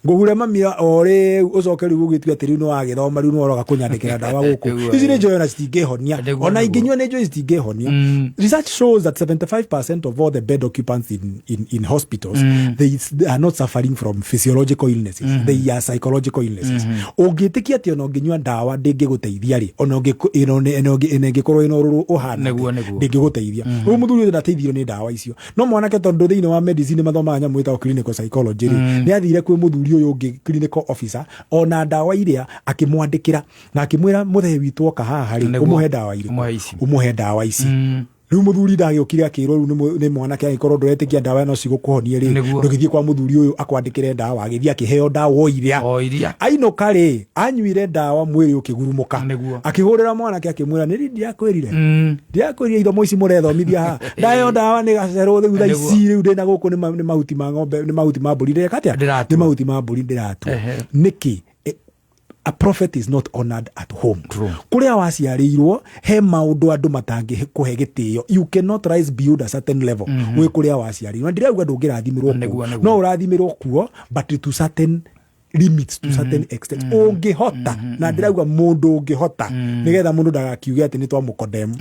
S8: "Ngũhure mami o rĩu, ũcoke rĩu ũgĩtue atĩ rĩu nĩ wagĩthoma, rĩu nĩ waroga kũnyandĩkĩra ndawa gũkũ. Ici nĩ njũĩ ona citingĩhonia." Ona ingĩnyua nĩ njũĩ citingĩhonia. Research shows that 75% of all the bed occupants in hospitals, they are not suffering from physiological illnesses, they are psychological illnesses. Ũngĩtĩkia atĩ ona ũngĩnyua ndawa ndĩngĩgũteithia rĩ, ona ĩngĩkorwo ĩna ũrũrũ ũhana
S1: Nĩguo, nĩguo.
S8: ndĩngĩgũteithia. Rĩu mũthuri ũyũ ndateithirio nĩ ndawa icio, no mwanake, tondũ thĩinĩ wa medicine mathomaga nyamũ ĩtagwo clinical psychology rĩ, nĩ athire kwĩ mũthuri ũyũ ũngĩ clinical officer, ona ndawa iria akĩmwandĩkĩra na akĩmwĩra, "Mũthee witũ oka haha rĩ, ũmũhe ndawa irĩkũ?"
S1: Ũmũhe ici.
S8: "Ũmũhe ndawa ici." Rĩu mũthuri ndagĩũkire akĩrwo rĩu nĩ mwanake, "Angĩkorwo ndũretĩkia ndawa ĩno cigũkũhonie rĩ, ndũgĩthiĩ kwa mũthuri ũyũ akwandĩkĩre ndawa." Agĩthiĩ akĩheo ndawa o iria.
S1: O iria.
S8: Ainũka rĩ, anyuire ndawa, mwĩrĩ ũkĩgurumũka. Akĩhũrĩra mwanake akĩmwĩra, "Nĩ ndiakwĩrire, ndiakwĩrire ithomo ici mũrethomithia haha? Ndaheo ndawa nĩ gacerwo rĩu thaa ici, rĩu ndĩna gũkũ nĩ mahuti ma ng'ombe, nĩ mahuti ma mbũri ndĩreka atĩa?
S1: Ndĩratua.
S8: Nĩ mahuti ma mbũri ndĩratua." Nĩkĩ? A prophet is not honored at home. Kũrĩa waciarĩirwo he maũndũ andũ matangĩkũhe gĩtĩo. You cannot rise beyond a certain level wĩ kũrĩa waciarĩirwo. Na ndirauga ndũngĩrathimĩrwo kuo, no ũrathimĩrwo kuo, but to certain limits, to certain extent ũngĩhota. Na ndĩrauga mũndũ ũngĩhota, nĩgetha mũndũ ndagakiuge atĩ nĩ twamũkondemu.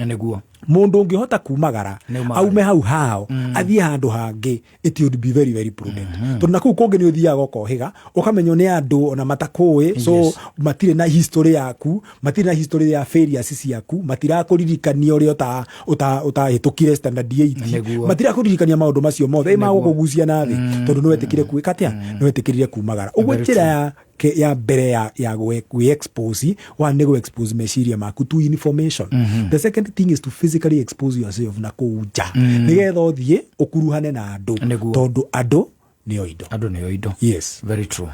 S8: Mũndũ ũngĩhota kumagara,
S1: Nĩ umagare.
S8: Aume hau hao athiĩ handũ hangĩ, it would be very very prudent, tondũ na kũu kũngĩ nĩ ũthiaga ũkohĩga, ũkamenywo nĩ andũ ona matakũĩ, so matirĩ na history yaku, matirĩ na history ya failures ciaku, matirakũririkania ũrĩa ũtahĩtũkire standard 8. Matirakũririkania maũndũ macio mothe, ĩ magũkũgucia na thĩ tondũ nĩ wetĩkire kwĩka atĩa? Nĩ wetĩkĩrire kumagara. Ũguo
S1: Very
S8: njĩra ya mbere ya gwĩ expose wa nĩ gũ expose meciria maku to information. The second thing is to physically expose yourself na kũu nja, nĩgetha ũthiĩ ũkuruhane na andũ, tondũ andũ nĩo indo.
S1: Andũ nĩo indo.
S8: Yes.
S1: Very true.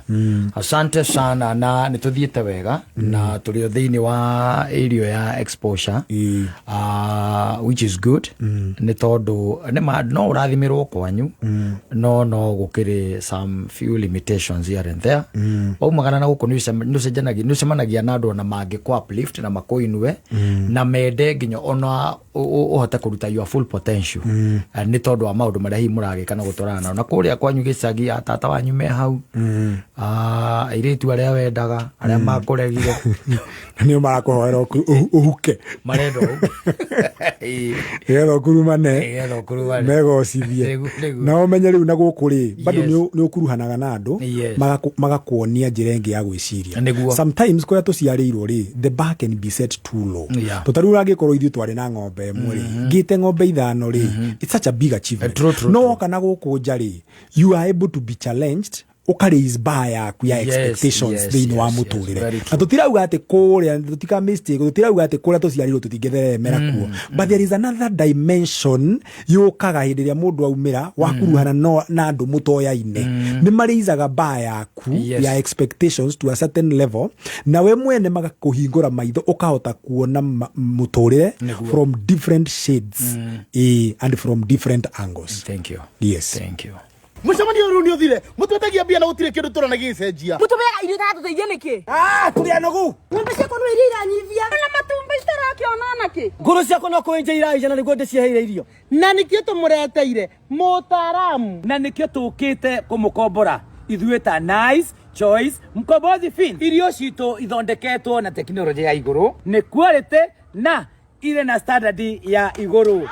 S1: Asante sana, na nĩ tũthiĩte wega na tũrĩ o thĩinĩ wa area ya exposure, which is good, nĩ tondũ nĩma no ũrathimĩrwo kwanyu, no gũkĩrĩ some few limitations here and there. Waumagara na gũkũ nĩ ũcemanagia na andũ ona mangĩkũ uplift na makũinue na mende nginya ona ũhote kũruta your full potential. Nĩ tondũ wa maũndũ marĩa hihi mũragĩka na gũtwarana nao na kũrĩa kwanyu gĩcagi. Gĩcagi, atata wanyu me hau, airĩtu arĩa wendaga, arĩa makũregire.
S8: Na nĩo marakũhoera ũhuke.
S1: Marenda ũhuke.
S8: Nĩgetha ũkurumane.
S1: Nĩgetha ũkurumane.
S8: Megocithie.
S1: Nĩguo, nĩguo.
S8: Na ũmenye rĩu na gũkũ rĩ, bado nĩ ũkuruhanaga na andũ, magakuonia njĩra ĩngĩ ya gwĩciria. Sometimes kũrĩa tũciarĩirwo rĩ, the bar can be set too low. To tarĩu angĩkorwo ithuĩ twarĩ na ng'ombe ĩmwe rĩ, ngĩte ng'ombe 5 rĩ, it's such a big achievement.
S1: True, true,
S8: No woka na gũkũ nja rĩ, you are able to be challenged, ũka raise bar yaku ya expectations thĩinĩ wa mũtũrĩre.
S1: Very.
S8: Na tũtirauga atĩ kũrĩa tũtika mistake, tũtirauga atĩ kũrĩa tũciarirwo tũtingĩtheremera kuo, but there is another dimension yũkaga hĩndĩ ĩrĩa mũndũ aumĩra wakuruhana na andũ mũtoyaine, nĩ marĩizaga bar yaku ya expectations to a certain level, na we mwene magakũhingũra maitho, ũkahota kuona mũtũrĩre from different shades, and from different angles.
S1: Thank you.
S8: Yes.
S1: Thank you.
S13: Mũcemanio rĩu nĩ ũthire, mũtwetagia mbia na gũtirĩ kĩndũ tũrona gĩgĩcenjia.
S14: Mũtũmĩaga irio itaratũteithia nĩkĩ?
S15: Tũrĩ anogu.
S14: Ng'ombe ciakwa no iria iranyivia na matumbĩ itarakĩona nakĩ.
S15: Ngũrũ ciakwa no kũenja iraija na nĩguo ndĩciheire irio.
S13: Na nĩkĩo tũmũreteire mũtaaramu.
S15: Na nĩkĩo tũkĩte kũmũkombora ithuĩ ta Nice Choice Mkombozi Fin. Irio citũ ithondeketwo na tekinoronjĩ ya igũrũ, nĩ quality na irĩ na standard ya igũrũ.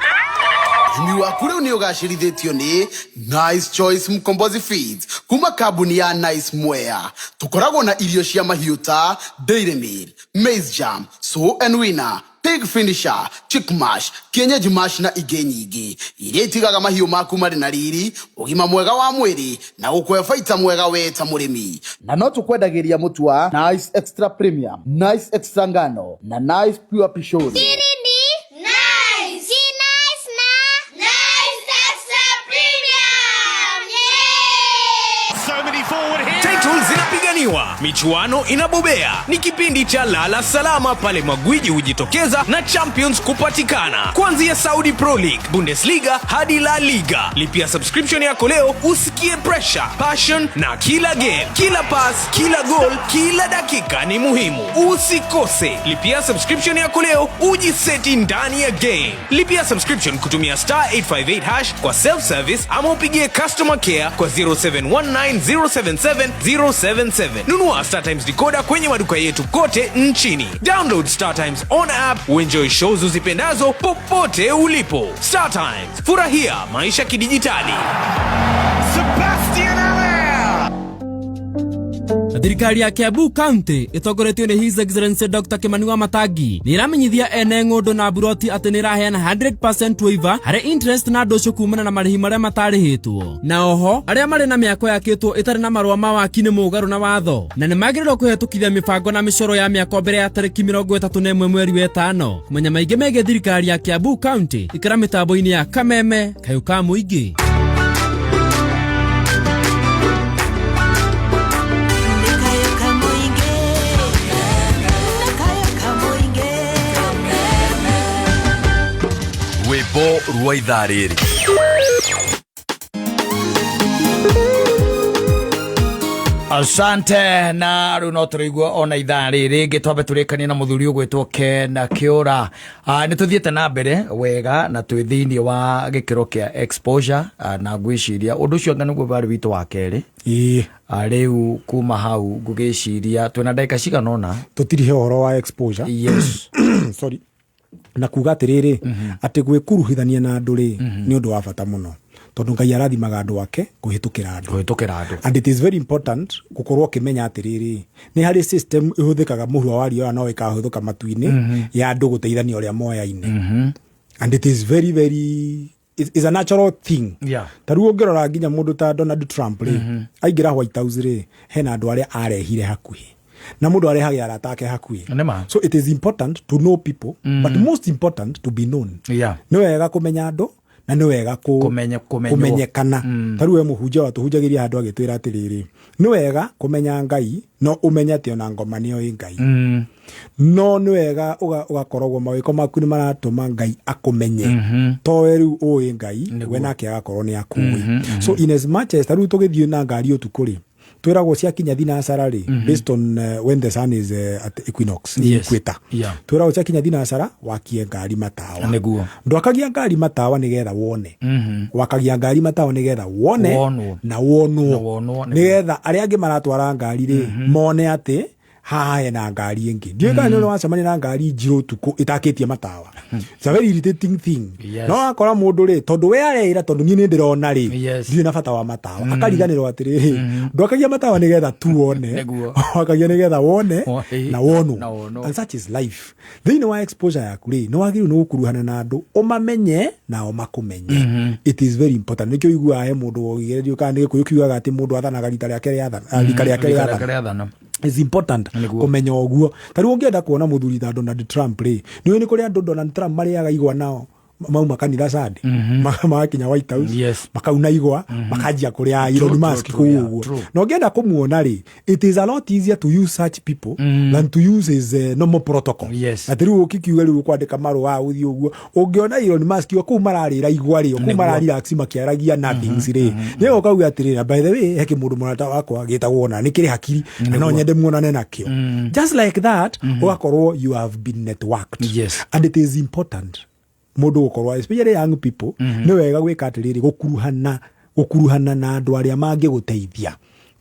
S13: Ũrĩmi waku rĩu nĩ ũgacĩrithĩtio nĩ Nice Choice Mkombozi Feeds kuma kambuni ya Nice Mwea. Tũkoragwo na irio cia mahiũ ta Dairy Meal, Maize Jam, Sow and Winner, Pig Finisher, Chick Mash, Kienyeji Mash na ingĩ nyingĩ iria itigaga mahiũ maku marĩ na riri, ũgima mwega wa mwĩrĩ na gũkũhe baita mwega we ta mũrĩmi. Na no tũkwendagĩria mũtu wa Nice Extra Premium, Nice Extra Ngano na Nice Pure Pishori.
S10: Siri ni Nice. Si nice na Nice Extra Premium. Yeah!
S16: So many forward here. Titles zinapiganiwa, michuano inabobea. Ni kipindi cha Lala Salama pale magwiji hujitokeza na champions kupatikana. Kuanzia Saudi Pro League, Bundesliga hadi La Liga. Lipia subscription yako leo usikie pressure, passion na kila game, kila pass, kila goal, kila dakika ni muhimu. Usikose. Lipia subscription yako leo ujiseti ndani ya game. Lipia subscription kutumia star 858 hash kwa self service ama upigie customer care kwa 0719077077. Nunua Star Times decoder kwenye maduka yetu kote nchini. Download Star Times on app uenjoy shows uzipendazo popote ulipo. Star Times, furahia maisha kidijitali.
S12: Sebastian Allaire.
S3: Thirikari ya Kiambu County ĩtongoretio nĩ His Excellency Dr. Kimani Wamatangi nĩ ĩramenyithia ene ng'ũndũ na mburoti atĩ nĩ ĩraheana 100% waiver harĩ interest na ndũcũ kumana na marĩhi marĩa matarĩhĩtwo, na oho arĩa marĩ na mĩako yakĩtwo ĩtarĩ na marũa ma waki nĩ mũgarũ na watho na nĩ magĩrĩirwo kũhetũkithia mĩbango na mĩcoro ya mĩako mbere ya tarĩki 31 mweri wa ĩtano. Kũmenya maingĩ megiĩ thirikari ya Kiambu County, ikĩra mĩtambo-inĩ ya Kameme Kayũ ka Mũingĩ.
S4: Rwĩmbo rwa ithaa rĩrĩ.
S1: Asante. Na rĩu no tũrĩigua ona ithaa rĩrĩ rĩngĩ twambe tũrĩkanie na mũthuri ũgwĩtwo Ken Kĩũra. Nĩ tũthiĩte na mbere wega na twĩ thĩinĩ wa gĩkĩro kĩa exposure, na ngwĩciria ũndũ ũcio anga nĩguo warĩ witũ wa kerĩ. Rĩu kuma hau ngũgĩciria twĩna ndagĩka cigana ũna.
S8: Tũtirihe ũhoro wa exposure.
S1: Yes.
S8: Sorry. Na kuga atĩrĩrĩ, atĩ gwĩkuruhithania na andũ rĩ, nĩ ũndũ wa bata mũno, tondũ Ngai arathimaga andũ ake kũhĩtũkĩra andũ.
S1: Kũhĩtũkĩra andũ.
S8: And it is very important gũkorwo ũkĩmenya atĩrĩrĩ, nĩ harĩ system ĩhũthĩkaga mũhuro wa riũa no ĩkahũthĩka matu-inĩ ya andũ gũteithania ũrĩa moyaine. And it is very, very, it's a natural thing. Ta rĩu ũngĩrora nginya mũndũ ta Donald Trump rĩ, aingĩra White House rĩ, hena andũ arĩa arehire hakuhĩ, na mũndũ arehage arata ake hakuhĩ.
S1: Nĩma.
S8: So it is important to know people, but most important to be known. Nĩ wega kũmenya andũ na nĩ wega
S1: Kũmenywo.
S8: kũmenyekana. Ta rĩu we mũhunjia watũhunjagĩria handũ agĩtwĩra atĩrĩrĩ, nĩ wega kũmenya Ngai, no ũmenye atĩ ona ngoma nĩyo ĩ Ngai. No nĩ wega ũgakoragwo mawĩko maku nĩ maratũma Ngai akũmenye. To we rĩu ũĩ Ngai, we nake agakorwo nĩ akũĩ. So in as much as ta rĩu tũgĩthiĩ na ngari ũtukũ rĩ, Twĩragwo ciakinya thinacara rĩ, based on when the sun is at equinox, equator, twĩragwo ciakinya thinacara wakie ngari matawa. Ndwakagia ngari matawa nĩgetha wone, wakagia ngari matawa nĩgetha wone.
S1: Wonwo.
S8: Na wonwo.
S1: Na wonwo, nĩguo.
S8: Nĩgetha arĩa angĩ maratwara ngari rĩ mone atĩ haha hena ngari ĩngĩ. Ndiũĩ kana nĩ ũrĩ wacemania na ngari njirũ ũtukũ ĩtakĩtie matawa. It's a very irritating thing. No wakora mũndũ rĩ, tondũ we areĩra tondũ niĩ nĩ ndĩrona rĩ, ndirĩ na bata wa matawa. Akariganĩrwo atĩrĩrĩ, ndwakagia matawa nĩgetha tu wone, wakagia nĩgetha wone na wonwo.
S1: Na wonwo.
S8: And such is life. Thĩinĩ wa exposure yaku rĩ, nĩ wagĩrĩirwo nĩ gũkuruhana na andũ ũmamenye nao makũmenye. It is very important. Nĩkĩo iguaga he mũndũ ũgĩgerio kana nĩ Gĩkũyũ kiugaga atĩ mũndũ athanaga rita rĩake rĩathana, rika rĩake
S1: Rika
S8: rĩathana.
S1: rĩake rĩathana.
S8: It's important kũmenya ũguo. Ta rĩu ũngĩenda kuona mũthuri ta Donald Trump rĩ, nĩ ũĩ nĩ kũrĩ andũ Donald Trump marĩaga igwa nao mauma kanitha Sunday, magakinya White House, makauna igwa, makanjia kũrĩa Elon Musk kũu ũguo. Na ũngĩenda kũmuona rĩ, it is a lot easier to use such people than to use his normal protocol. Atĩ rĩu ũkĩkiuga rĩu ũkwandĩka marũa ũthiĩ ũguo, ũngĩona Elon Musk o kũu mararĩra igwa rĩ, o kũu mararelax makĩaragia nothings rĩ, nĩ ũkauga atĩrĩrĩ, by the way, he kĩmũndũ mũrata wakwa gĩtagwo na nĩ kĩrĩ hakiri na no nyende muonane nakĩo. Just like that, ũgakorwo you have been networked. And it is important mũndũ gũkorwo, especially young people, nĩ wega gwĩka atĩrĩrĩ, gũkuruhana na andũ arĩa mangĩgũteithia.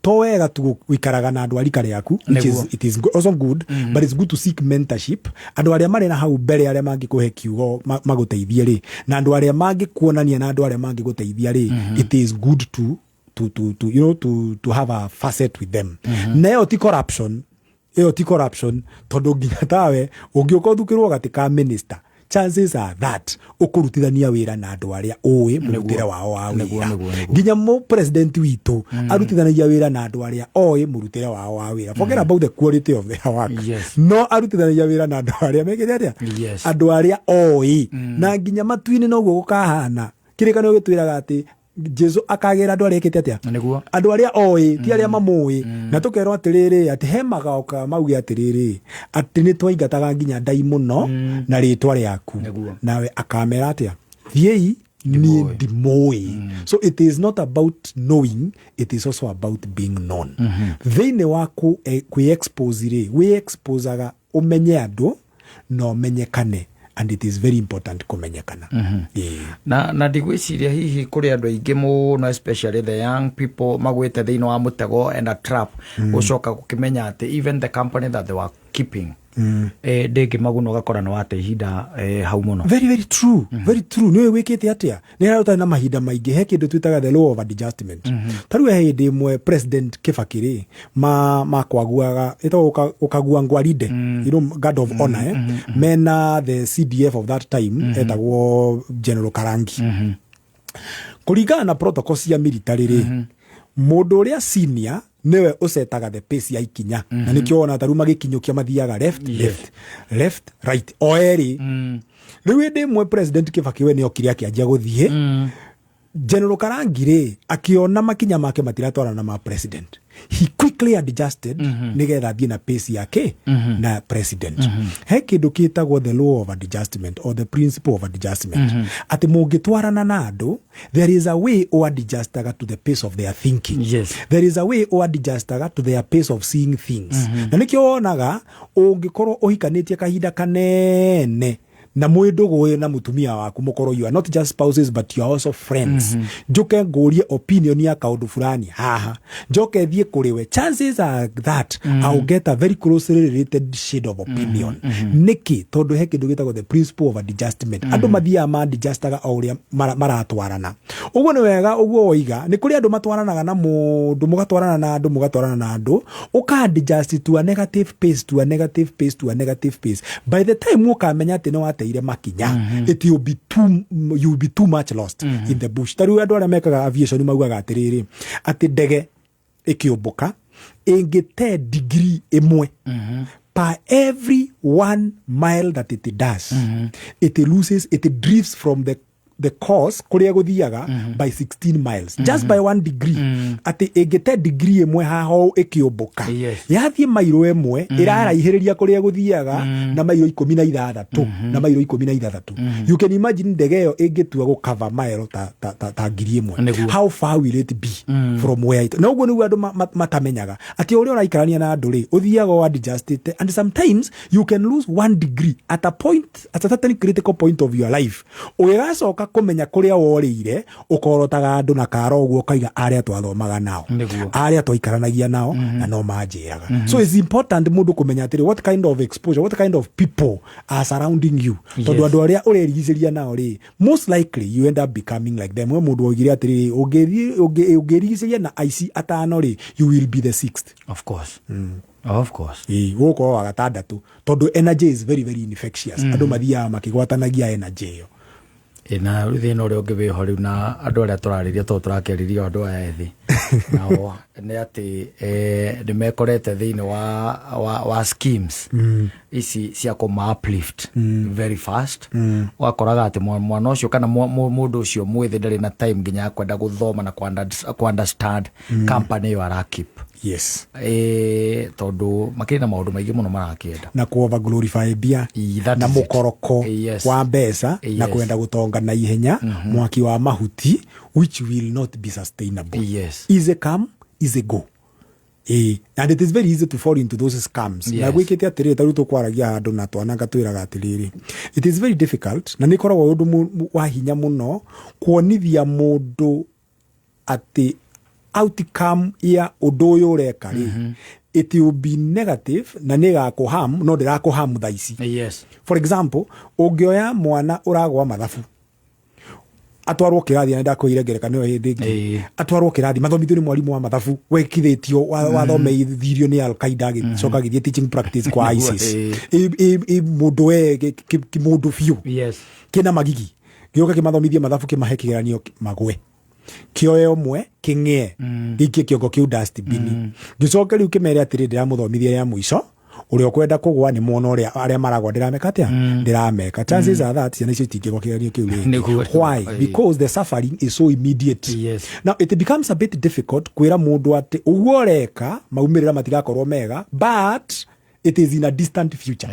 S8: To wega tu gũikaraga na andũ a rika rĩaku, which is, it is also good, but it's good to seek mentorship, andũ arĩa marĩ na hau mbere, arĩa mangĩkũhe kiugo magũteithie rĩ, na andũ arĩa mangĩkuonania na andũ arĩa mangĩgũteithia rĩ. It is good to you know to have a facet with them. Na ĩyo ti corruption, ĩyo ti corruption, tondũ nginya tawe ũngĩũka ũthukĩrwo gatĩ ka minister, chances are that ũkũrutithania wĩra na andũ arĩa ũĩ mũrutĩre wao wa wĩra. Nginya mũ president witũ arutithanagia wĩra na andũ arĩa oĩ mũrutĩre wao wa wĩra. Forget about the quality of their work, no arutithanagia wĩra na andũ arĩa mekĩte atĩa, andũ arĩa oĩ. Na nginya matu-inĩ noguo gũkahana. Kĩrĩkanĩro gĩtwĩraga atĩ Jesu akagĩra andũ arĩa ekĩte atĩa? Andũ arĩa oĩ, ti arĩa mamũĩ. Na tũkerwo atĩrĩrĩ, atĩ he magoka mauge atĩrĩrĩ, atĩ nĩ twaingataga nginya ndaimono na rĩtwa rĩaku. Nawe akamera atĩa? Thiĩi, niĩ ndimũĩ. So it is not about knowing, it is also about being known. Thĩinĩ wa kwĩ expose rĩ, wĩ exposaga ũmenye andũ na ũmenyekane, and it is very important kũmenyekana. Ĩĩ.
S1: Na ndigwĩciria hihi kũrĩ andũ aingĩ mũno, especially the young people, magwĩte thĩinĩ wa mũtego and a trap, gũcoka gũkĩmenya atĩ even the company that they were keeping ndĩngĩ maguna, ũgakora nĩ wate ihinda hau mũno.
S8: Very, very true. Very true. Nĩ wĩkĩte atĩa, nĩ harĩa ũtarĩ na mahinda maingĩ, he kĩndũ twĩtaga the law of adjustment. Ta rĩu he hĩndĩ ĩmwe President Kibaki rĩ makwaguaga ĩtagwo gũkagua ngwarinde, guard of honor, mena the CDF of that time etagwo General Karangi. Kũringana na protocol cia military rĩ, mũndũ ũrĩa senior nĩwe ũcetaga the pace ya ikinya. Na nĩkĩo wona ta rĩu magĩkinyũkia mathiaga left, left, left, right, o erĩ. Rĩu hĩndĩ ĩmwe President Kibaki we nĩ okire akĩanjia gũthiĩ. General Karangi rĩ akĩona makinya make matiratwarana na ma president, he quickly adjusted nĩgetha athiĩ na pace yake na president. He kĩndũ kĩtagwo the law of adjustment or the principle of adjustment, atĩ mũngĩtwarana na andũ, there is a way ũadjustaga to the pace of their thinking. There is a way ũadjustaga to their pace of seeing things. Na nĩkĩo wonaga ũngĩkorwo ũhikanĩtie kahinda kanene na mwĩ ndũgũ na mũtumia waku, mũkorwo you are not just spouses but you are also friends, njuke ngũrie opinion ya kaũndũ fulani haha, njoke thiĩ kũrĩ we, chances are that I'll get a very closely related shade of opinion. Nĩkĩ? Tondũ he kĩndũ gĩtagwo the principle of adjustment. Andũ mathiaga maadjustaga o ũrĩa maratwarana. Ũguo nĩ wega ũguo woiga, nĩ kũrĩ andũ matwaranaga na mũndũ, mũgatwarana na andũ, mũgatwarana na andũ, ũka adjust to a negative pace, to a negative pace, to a negative pace. By the time ũkamenya atĩ nĩ wateire makinya, it will be too, you will be too much lost in the bush. Ta rĩu andũ arĩa mekaga aviation maugaga atĩrĩrĩ, atĩ ndege ĩkĩũmbũka ĩngĩte degree 1 per every 1 mile that it does, it loses, it drifts from the the course kũrĩa gũthiaga by 16 miles, just by 1 degree, atĩ ĩngĩte degree ĩmwe haha ũũ ĩkĩũmbũka, yathiĩ mairo ĩmwe, ĩraraihĩrĩria kũrĩa gũthiaga na mairo 16, na mairo 16. You can imagine ndege ĩyo ĩngĩtua gũcover maero ta 1000, how far will it be from where it? Na ũguo nĩguo andũ matamenyaga atĩ ũrĩa ũraikarania na andũ rĩ, ũthiaga o adjusted, and sometimes you can lose 1 degree at a point, at a certain critical point of your life. Ũgĩgacoka kũmenya kũrĩa worĩire, ũkorotaga andũ na karo ũguo, ũkaiga arĩa twathomaga nao, arĩa twaikaranagia nao, na no manjĩraga. So it's important mũndũ kũmenya atĩrĩ, what kind of exposure, what kind of people are surrounding you, tondũ andũ arĩa ũrerigicĩria nao rĩ, most likely you end up becoming like them. We mũndũ oigire atĩrĩrĩ, ũngĩrigicĩria na aici atano rĩ, you will be the sixth.
S1: Of course. Of course.
S8: Ĩĩ, ũgũkorwo wa gatandatũ, tondũ energy is very very infectious. Andũ mathiaga makĩgwatanagia energy ĩyo.
S1: Ĩ, na rĩu thĩna ũrĩa ũngĩ wĩho rĩu na andũ arĩa tũrarĩria, tondũ tũrakĩarĩria andũ aya ethĩ nao, nĩ atĩ nĩ mekorete thĩinĩ wa schemes ici cia kũma uplift very fast. Ũgakoraga atĩ mwana ũcio kana mũndũ ũcio mwĩthĩ ndarĩ na time nginya ya kwenda gũthoma na kũ-understand company ĩyo arakip. Tondũ makĩrĩ na maũndũ maingĩ mũno marakĩenda.
S8: Na ku over glorify mbia
S1: That
S8: na
S1: is it.
S8: mũkoroko wa mbeca na kwenda gũtonga na ihenya, mwaki wa mahuti, which will not be sustainable. Easy come, easy go. And it is very easy to fall into those scams. Na gwĩkĩte atĩrĩrĩ, ta rĩu tũkwaragia handũ na twana ngatwĩraga atĩrĩrĩ, it is very difficult na nĩ ĩkoragwo ũndũ wa hinya mũno kuonithia mũndũ atĩ outcome ya ũndũ ũyũ ũreka rĩ, it will be negative na nĩ ĩgakũham, no ndĩrakũham thaa ici. For example, ũngĩoya mwana ũragwa mathabu atwarwo kĩrathi, na ndakwĩire ngerekano ĩyo hĩndĩ ĩngĩ, atwarwo kĩrathi mathomithio nĩ mwarimũ wa mathabu wekithĩtio, wathomeithirio nĩ Al-Qaeda, agĩcoka agĩthiĩ teaching practice kwa ISIS. Ĩ mũndũ we kĩmũndũ biũ kĩna magigi, gĩũke kĩmathomithie mathabu, kĩmahe kĩgeranio, magwe, kĩoe ũmwe, kĩng'ee, gĩikie kĩongo kĩu dustbin, gĩcoke rĩu kĩmere atĩrĩ, ndĩramũthomithia rĩa mũico, ũrĩa ũkwenda kũgwa nĩ mwona ũrĩa arĩa maragwa ndĩrameka atĩa, ndĩrameka. Chances are that ciana icio itingĩgwa kĩgeranio kĩu rĩngĩ. Why? Because the suffering is so immediate. Now it becomes a bit difficult kwĩra mũndũ atĩ ũguo ũreka maumĩrĩra matigakorwo mega, but it is in a distant future,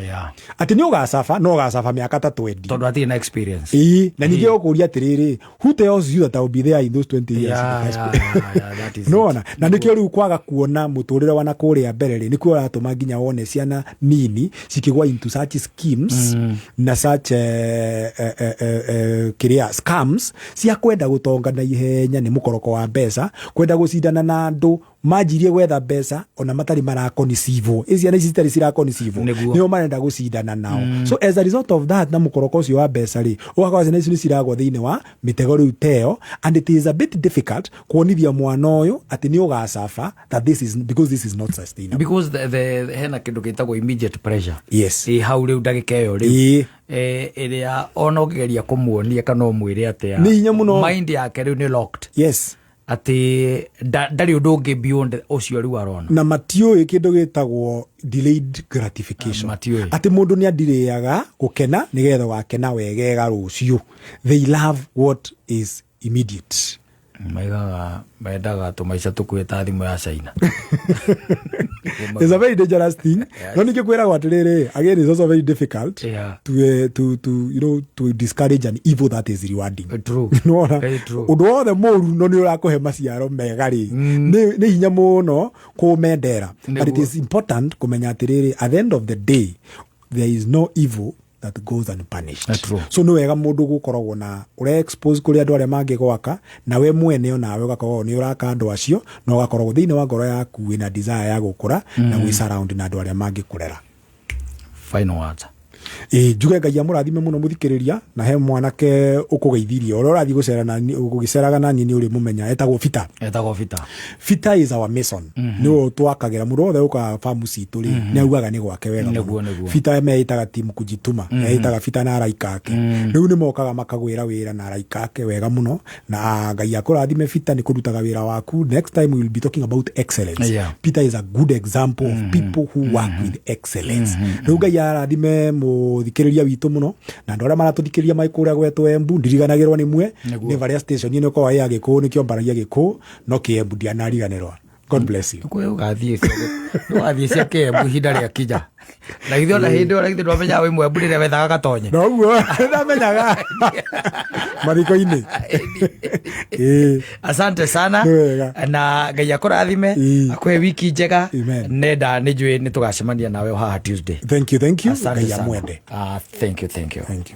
S8: atĩ nĩ ũgacaba, no ũgacaba mĩaka ta 20.
S1: Tondũ hatirĩ na experience.
S8: Ĩĩ, na ningĩ ũkũria atĩrĩrĩ, who tells you that I will be there in those 20 years in the first place?
S1: Yeah, that is it.
S8: Nona na nĩkĩo rĩu kwaga kuona mũtũrĩre wa na kũrĩa mbere rĩ, nĩkuo ũratũma nginya wone ciana nini cikĩgwa into such schemes na such kĩrĩa scams cia kwenda gũtonga na ihenya nĩ mũkoroko wa mbeca, kwenda gũcindana na andũ manjirie gwetha mbeca ona matarĩ marakonicivwo. Ĩ ciana ici citarĩ cirakonicivwo, nĩo marenda gũcindana nao. So as a result of that, na mũkoroko ũcio wa mbeca rĩ, ũgakora ciana ici nĩ ciragwa thĩinĩ wa mĩtego rĩu teo, and it is a bit difficult kuonithia mwana ũyũ atĩ nĩ ũgacaba, that this is because this is not sustainable.
S1: Because the hena kĩndũ gĩtagwo immediate pressure. Ĩ hau rĩu ndagĩka ĩyo rĩu, ĩrĩa ona ũngĩgeria kũmuonia kana ũmwĩre atĩa,
S8: Nĩ hinya mũno.
S1: Mind yake rĩu nĩ locked, atĩ ndarĩ ũndũ ũngĩ beyond ũcio rĩu arona.
S8: Na matiũĩ kĩndũ gĩtagwo delayed gratification.
S1: Matiũĩ.
S8: Atĩ mũndũ nĩ andirĩaga gũkena nĩgetha ũgakena wegega rũciũ. They love what is immediate.
S1: Maigaga mendaga tũmaica tũkuĩ ta thimũ ya China.
S8: It's a very dangerous thing. No ningĩ kwĩragwo atĩrĩrĩ, again, it's also very difficult to you know to discourage an evil that is rewarding.
S1: True.
S8: Nĩwona?
S1: Very true.
S8: Ũndũ wothe mũru no nĩ ũrakũhe maciaro mega rĩ, nĩ hinya mũno kũmendera, but it is important kũmenya atĩrĩrĩ, at the end of the day there is no evil that goes unpunished.
S1: True.
S8: So nĩ wega mũndũ gũkoragwo na ũre expose kũrĩ andũ arĩa mangĩgwaka, na we mwene onawe ũgakorwo nĩ ũraka andũ acio, na ũgakoragwo thĩinĩ wa ngoro yaku wĩna desire ya gũkũra na gwĩ surround na andũ arĩa mangĩkũrera.
S1: Final words.
S8: Ĩ, njuge Ngai amũrathime mũno mũthikĩrĩria, na he mwanake ũkũgeithirie ũrĩa ũrathiĩ gũcera nani, ũgĩceraga nani, nĩ ũrĩ mũmenya, etagwo Fita.
S1: Etagwo Fita.
S8: Fita is our mason. Nĩwe twakagĩra mũndũ wothe ũkaga famu citũ rĩ, nĩ augaga nĩ gwake wega mũno. Fita meĩtaga team kujituma. Meĩtaga Fita na araika ake. Rĩu nĩ mokaga makagwĩra wĩra na araika ake wega mũno, na Ngai akũrathime Fita nĩ kũrutaga wĩra waku. Next time we will be talking about excellence. Peter is a good example of people who work with excellence. Rĩu Ngai arathime. Mũthikĩrĩria witũ mũno na andũ arĩa maratũthikĩrĩria marĩ kũrĩa gwetwo Embu, ndiriganagĩrwo nĩ mwe. Nĩ varĩa station ĩno ĩkoragwo ya Gĩkũyũ, nĩkĩo mbaragia Gĩkũyũ, no Kĩembu ndianariganĩrwa. God bless you.
S1: Ũgathiĩ cia Kĩembu ihinda rĩa kinya, na githĩ ona hĩndĩ ĩyo na githĩ ndwamenyaga wĩ Mwembu rĩrĩa wethaga gatonye?
S8: Noguo ndamenyaga mathiko-inĩ. Ĩĩ.
S1: Asante sana.
S8: Nĩ wega.
S1: Na Ngai akũrathime, akũhe wiki njega. Nenda nĩ njũĩ nĩ tũgacemania nawe o haha Tuesday.
S8: Thank you, thank you.
S1: Asante
S8: Ngai
S1: sana.
S8: amwende.
S1: Ah, thank you, thank you.
S8: Thank you.